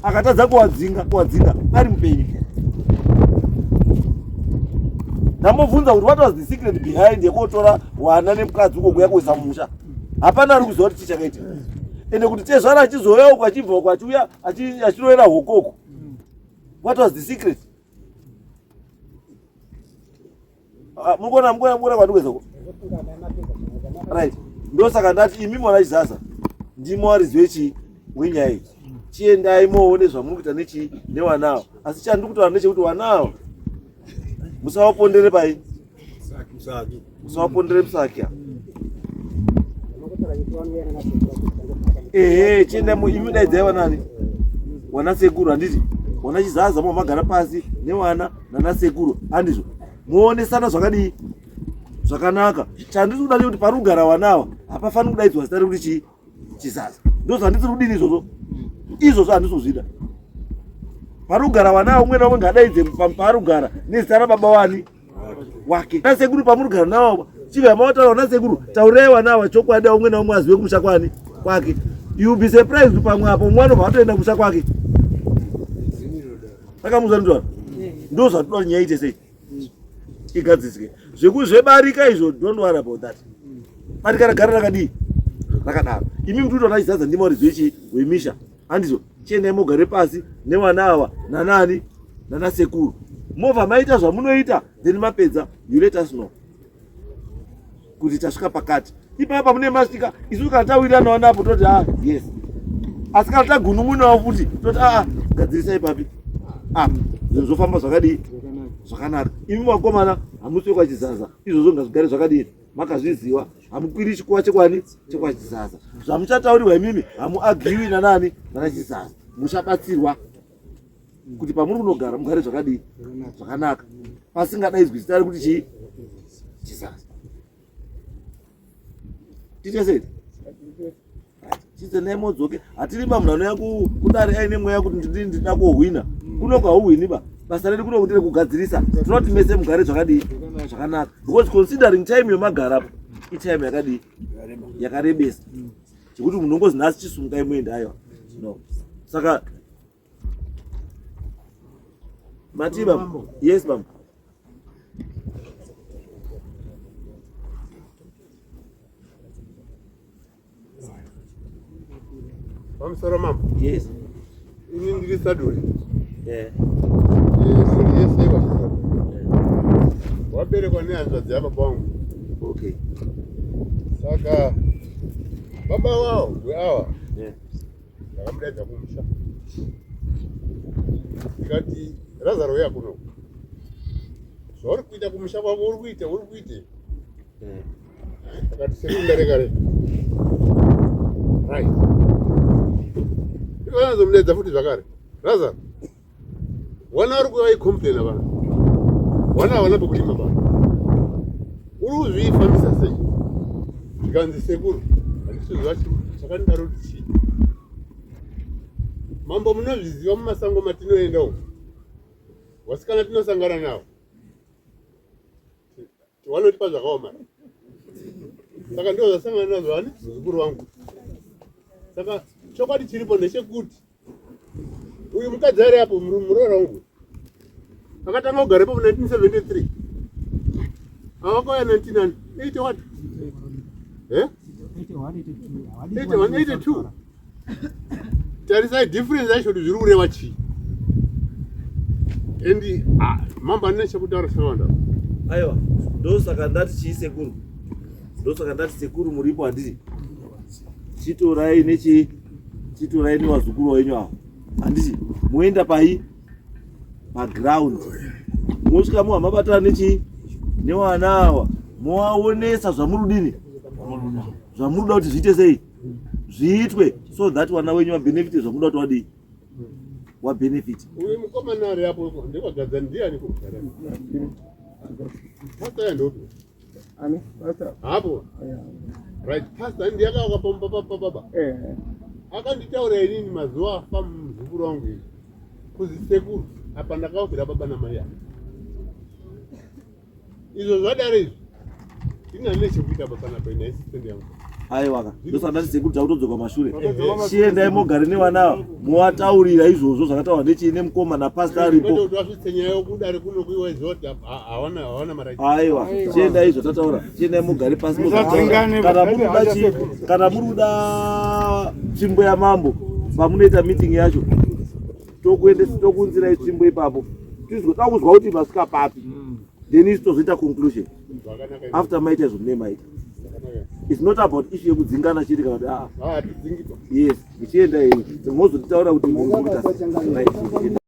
akatadza kuwadzinga kuwadzinga ari mupenyu ndambobvunza kuti what was the secret behind yekuotora wana nemukadzi uko kuya kuisa musha hapana ari kuziva kuti chii chakaitika ende kuti tezvara achizouya uko achibva uko achiuya achirovera hokoko what was the secret ah, murikuona murikuona murikuona kwandikuedza ko right ndosaka ndati imi mwana chizaza ndimo varidzi wechii wenyaya iyi chiendai moone zvamuri kuita nechii newanawo asi chandiri kutaura ndechekuti wanawo musavapondere pai musavapondere musaki ehe chienda imi daidzai wanani wana sekuru handiti wana chizaza mo magara pasi newana nana sekuru handizvo muonesana zvakadii zvakanaka chandiri kuda ndekuti pari kugara wanawa hapafaniri kudaidzwa zita rekuti chii chizaza ndozvandisiri kudini izvozvo izvozvo handisi kuzvida pari kugara wanawa umwe naumwe ngadaidze paari kugara nezita rababa wani wake nasekuru pamuri kugara nawo chibva mawataura wana sekuru taurai wanawa chokwadi umwe naumwe azive kumusha kwani kwake you be surprised pamwe apo umwe anobva atoenda kumusha kwake akamuzwa ndizvona ndozvatinoda kuti nyaya ite sei igadziswe zvekuzvebarika izvo don't worry about that barika ragara rakadii rakadaro imi mtuto anachizadza ndima uri zvechi wemisha handizvo chiendai mogare pasi newana ava nanani nanasekuru mobva maita zvamunoita then mapedza you let us know kuti tasvika pakati ipapa mune masvika isu kana tawiriranawo napo toti a ah, yes asi kana tagunun'unawo futi toti aa ah, gadzirisai papi apa zvinhu zvofamba zvakadii zvakanaka imi vakomana hamusi wekwachizaza izvozvo ngazvigare zvakadii makazviziva hamukwiri chikuva chekwani chekwachizaza zvamuchataurirwa imimi hamuagiwi nanani nanachizaza muchabatsirwa kuti pamuri kunogara mugare zvakadii zvakanaka pasingadaidzwi zita rekuti chii chizaza tiite sei chitsenai modzoke hatiri ba munhu anouya kudare aine mweya kuti ndini ndida kuhwina kunoko hauhwini ba basa redu kuno kuti rekugadzirisa tinoti mese mugare zvakadii zvakanaka because considering time yomagara apo itime yakadii yakarebesa zvekuti munhu ungozi nhasi chisumukai muende aiwa no saka Mati baba. Yes baba. Pamusoro mambo. Yes. Ini ndiri Saduri. Yeah. Mhuri yese yekwaChisaduri. Waberekwa nehanzvadzi yababa vangu. Okay. Saka baba wavo weawa. Yeah. Ndakamudaidza kumusha ndikati Razaro uya kuno zvauri kuita kumusha kwako uri kuita uri kuite akati sekuru ndarekare right ndikanazomudaidza futi zvakare Razaro Wana vari kuva vaicomplaina vanhu. Wana havana pekurima vanhu. Uri kuzvifambisa sei? Zvikanzi sekuru, handisi kuziva chakandidaro kuti chii. Mambo munozviziva mumasango matinoenda umu. Vasikana tinosangana navo. Vanotipa zvakaoma. Saka ndizvo zvasangana nazvo ani muzukuru wangu. Saka chokwadi chiripo ndechekuti uyu mukadzi ari apo muroora wangu akatanga kugara ipapo 1973 avakauya 1980 what eh 81 82 tarisai difference yacho kuti zviri kureva chii and ah, mambo anine chekutaura chakawanda aiwa ndosaka ndati chii sekuru ndosaka ndati sekuru muripo handiti chitorai nechii chitorai nevazukuru wenyu avo handiti moenda pai paground mosvika moha mabatana nechii newana awa mowaonesa zvamuri kudini zvamuri kuda kuti zviite sei zviitwe so that wana wenyu wabenefite zvamuda kuti wadii wabenefit uyu mukomana ari apo ndekwagadza ndiani kugara pasta yandopi ani pasta hapo right pasta ndiye akawaka pamba papa baba eh akanditaura inini mazuva afa muzukuru sekuru wangu ini kuzi sekuru apa ndakavabvira baba namai ava izvo zvadaro izvi ini handine chekuita baba napa ini haisi stand yangu. Aiwaka ndosaka ndati sekuru takutodzoka mashure chiendai mogare nevana ava movataurira izvozvo zvakataurwa nechii nemukoma napastor aripo. Kwete kuti vasvitse nyaya yokudare kuno kuiwa izvo kuti hawana hawana mari. Aiwa chiendai izvo tataura chiendai mugare pasi mozotaura kana muri kuda chii kana muri kuda tsvimbo yamambo pamunoita meeting yacho tokuendesa tokuunzirai tsvimbo ipapo tizwe takuzwa kuti masvika papi then isu tozoita conclusion after maita izvo mune maita. It's not about issue yekudzingana chete kana kuti aa. Yes, muchienda henyu mozotitaura kuti muri kuita sei. Right.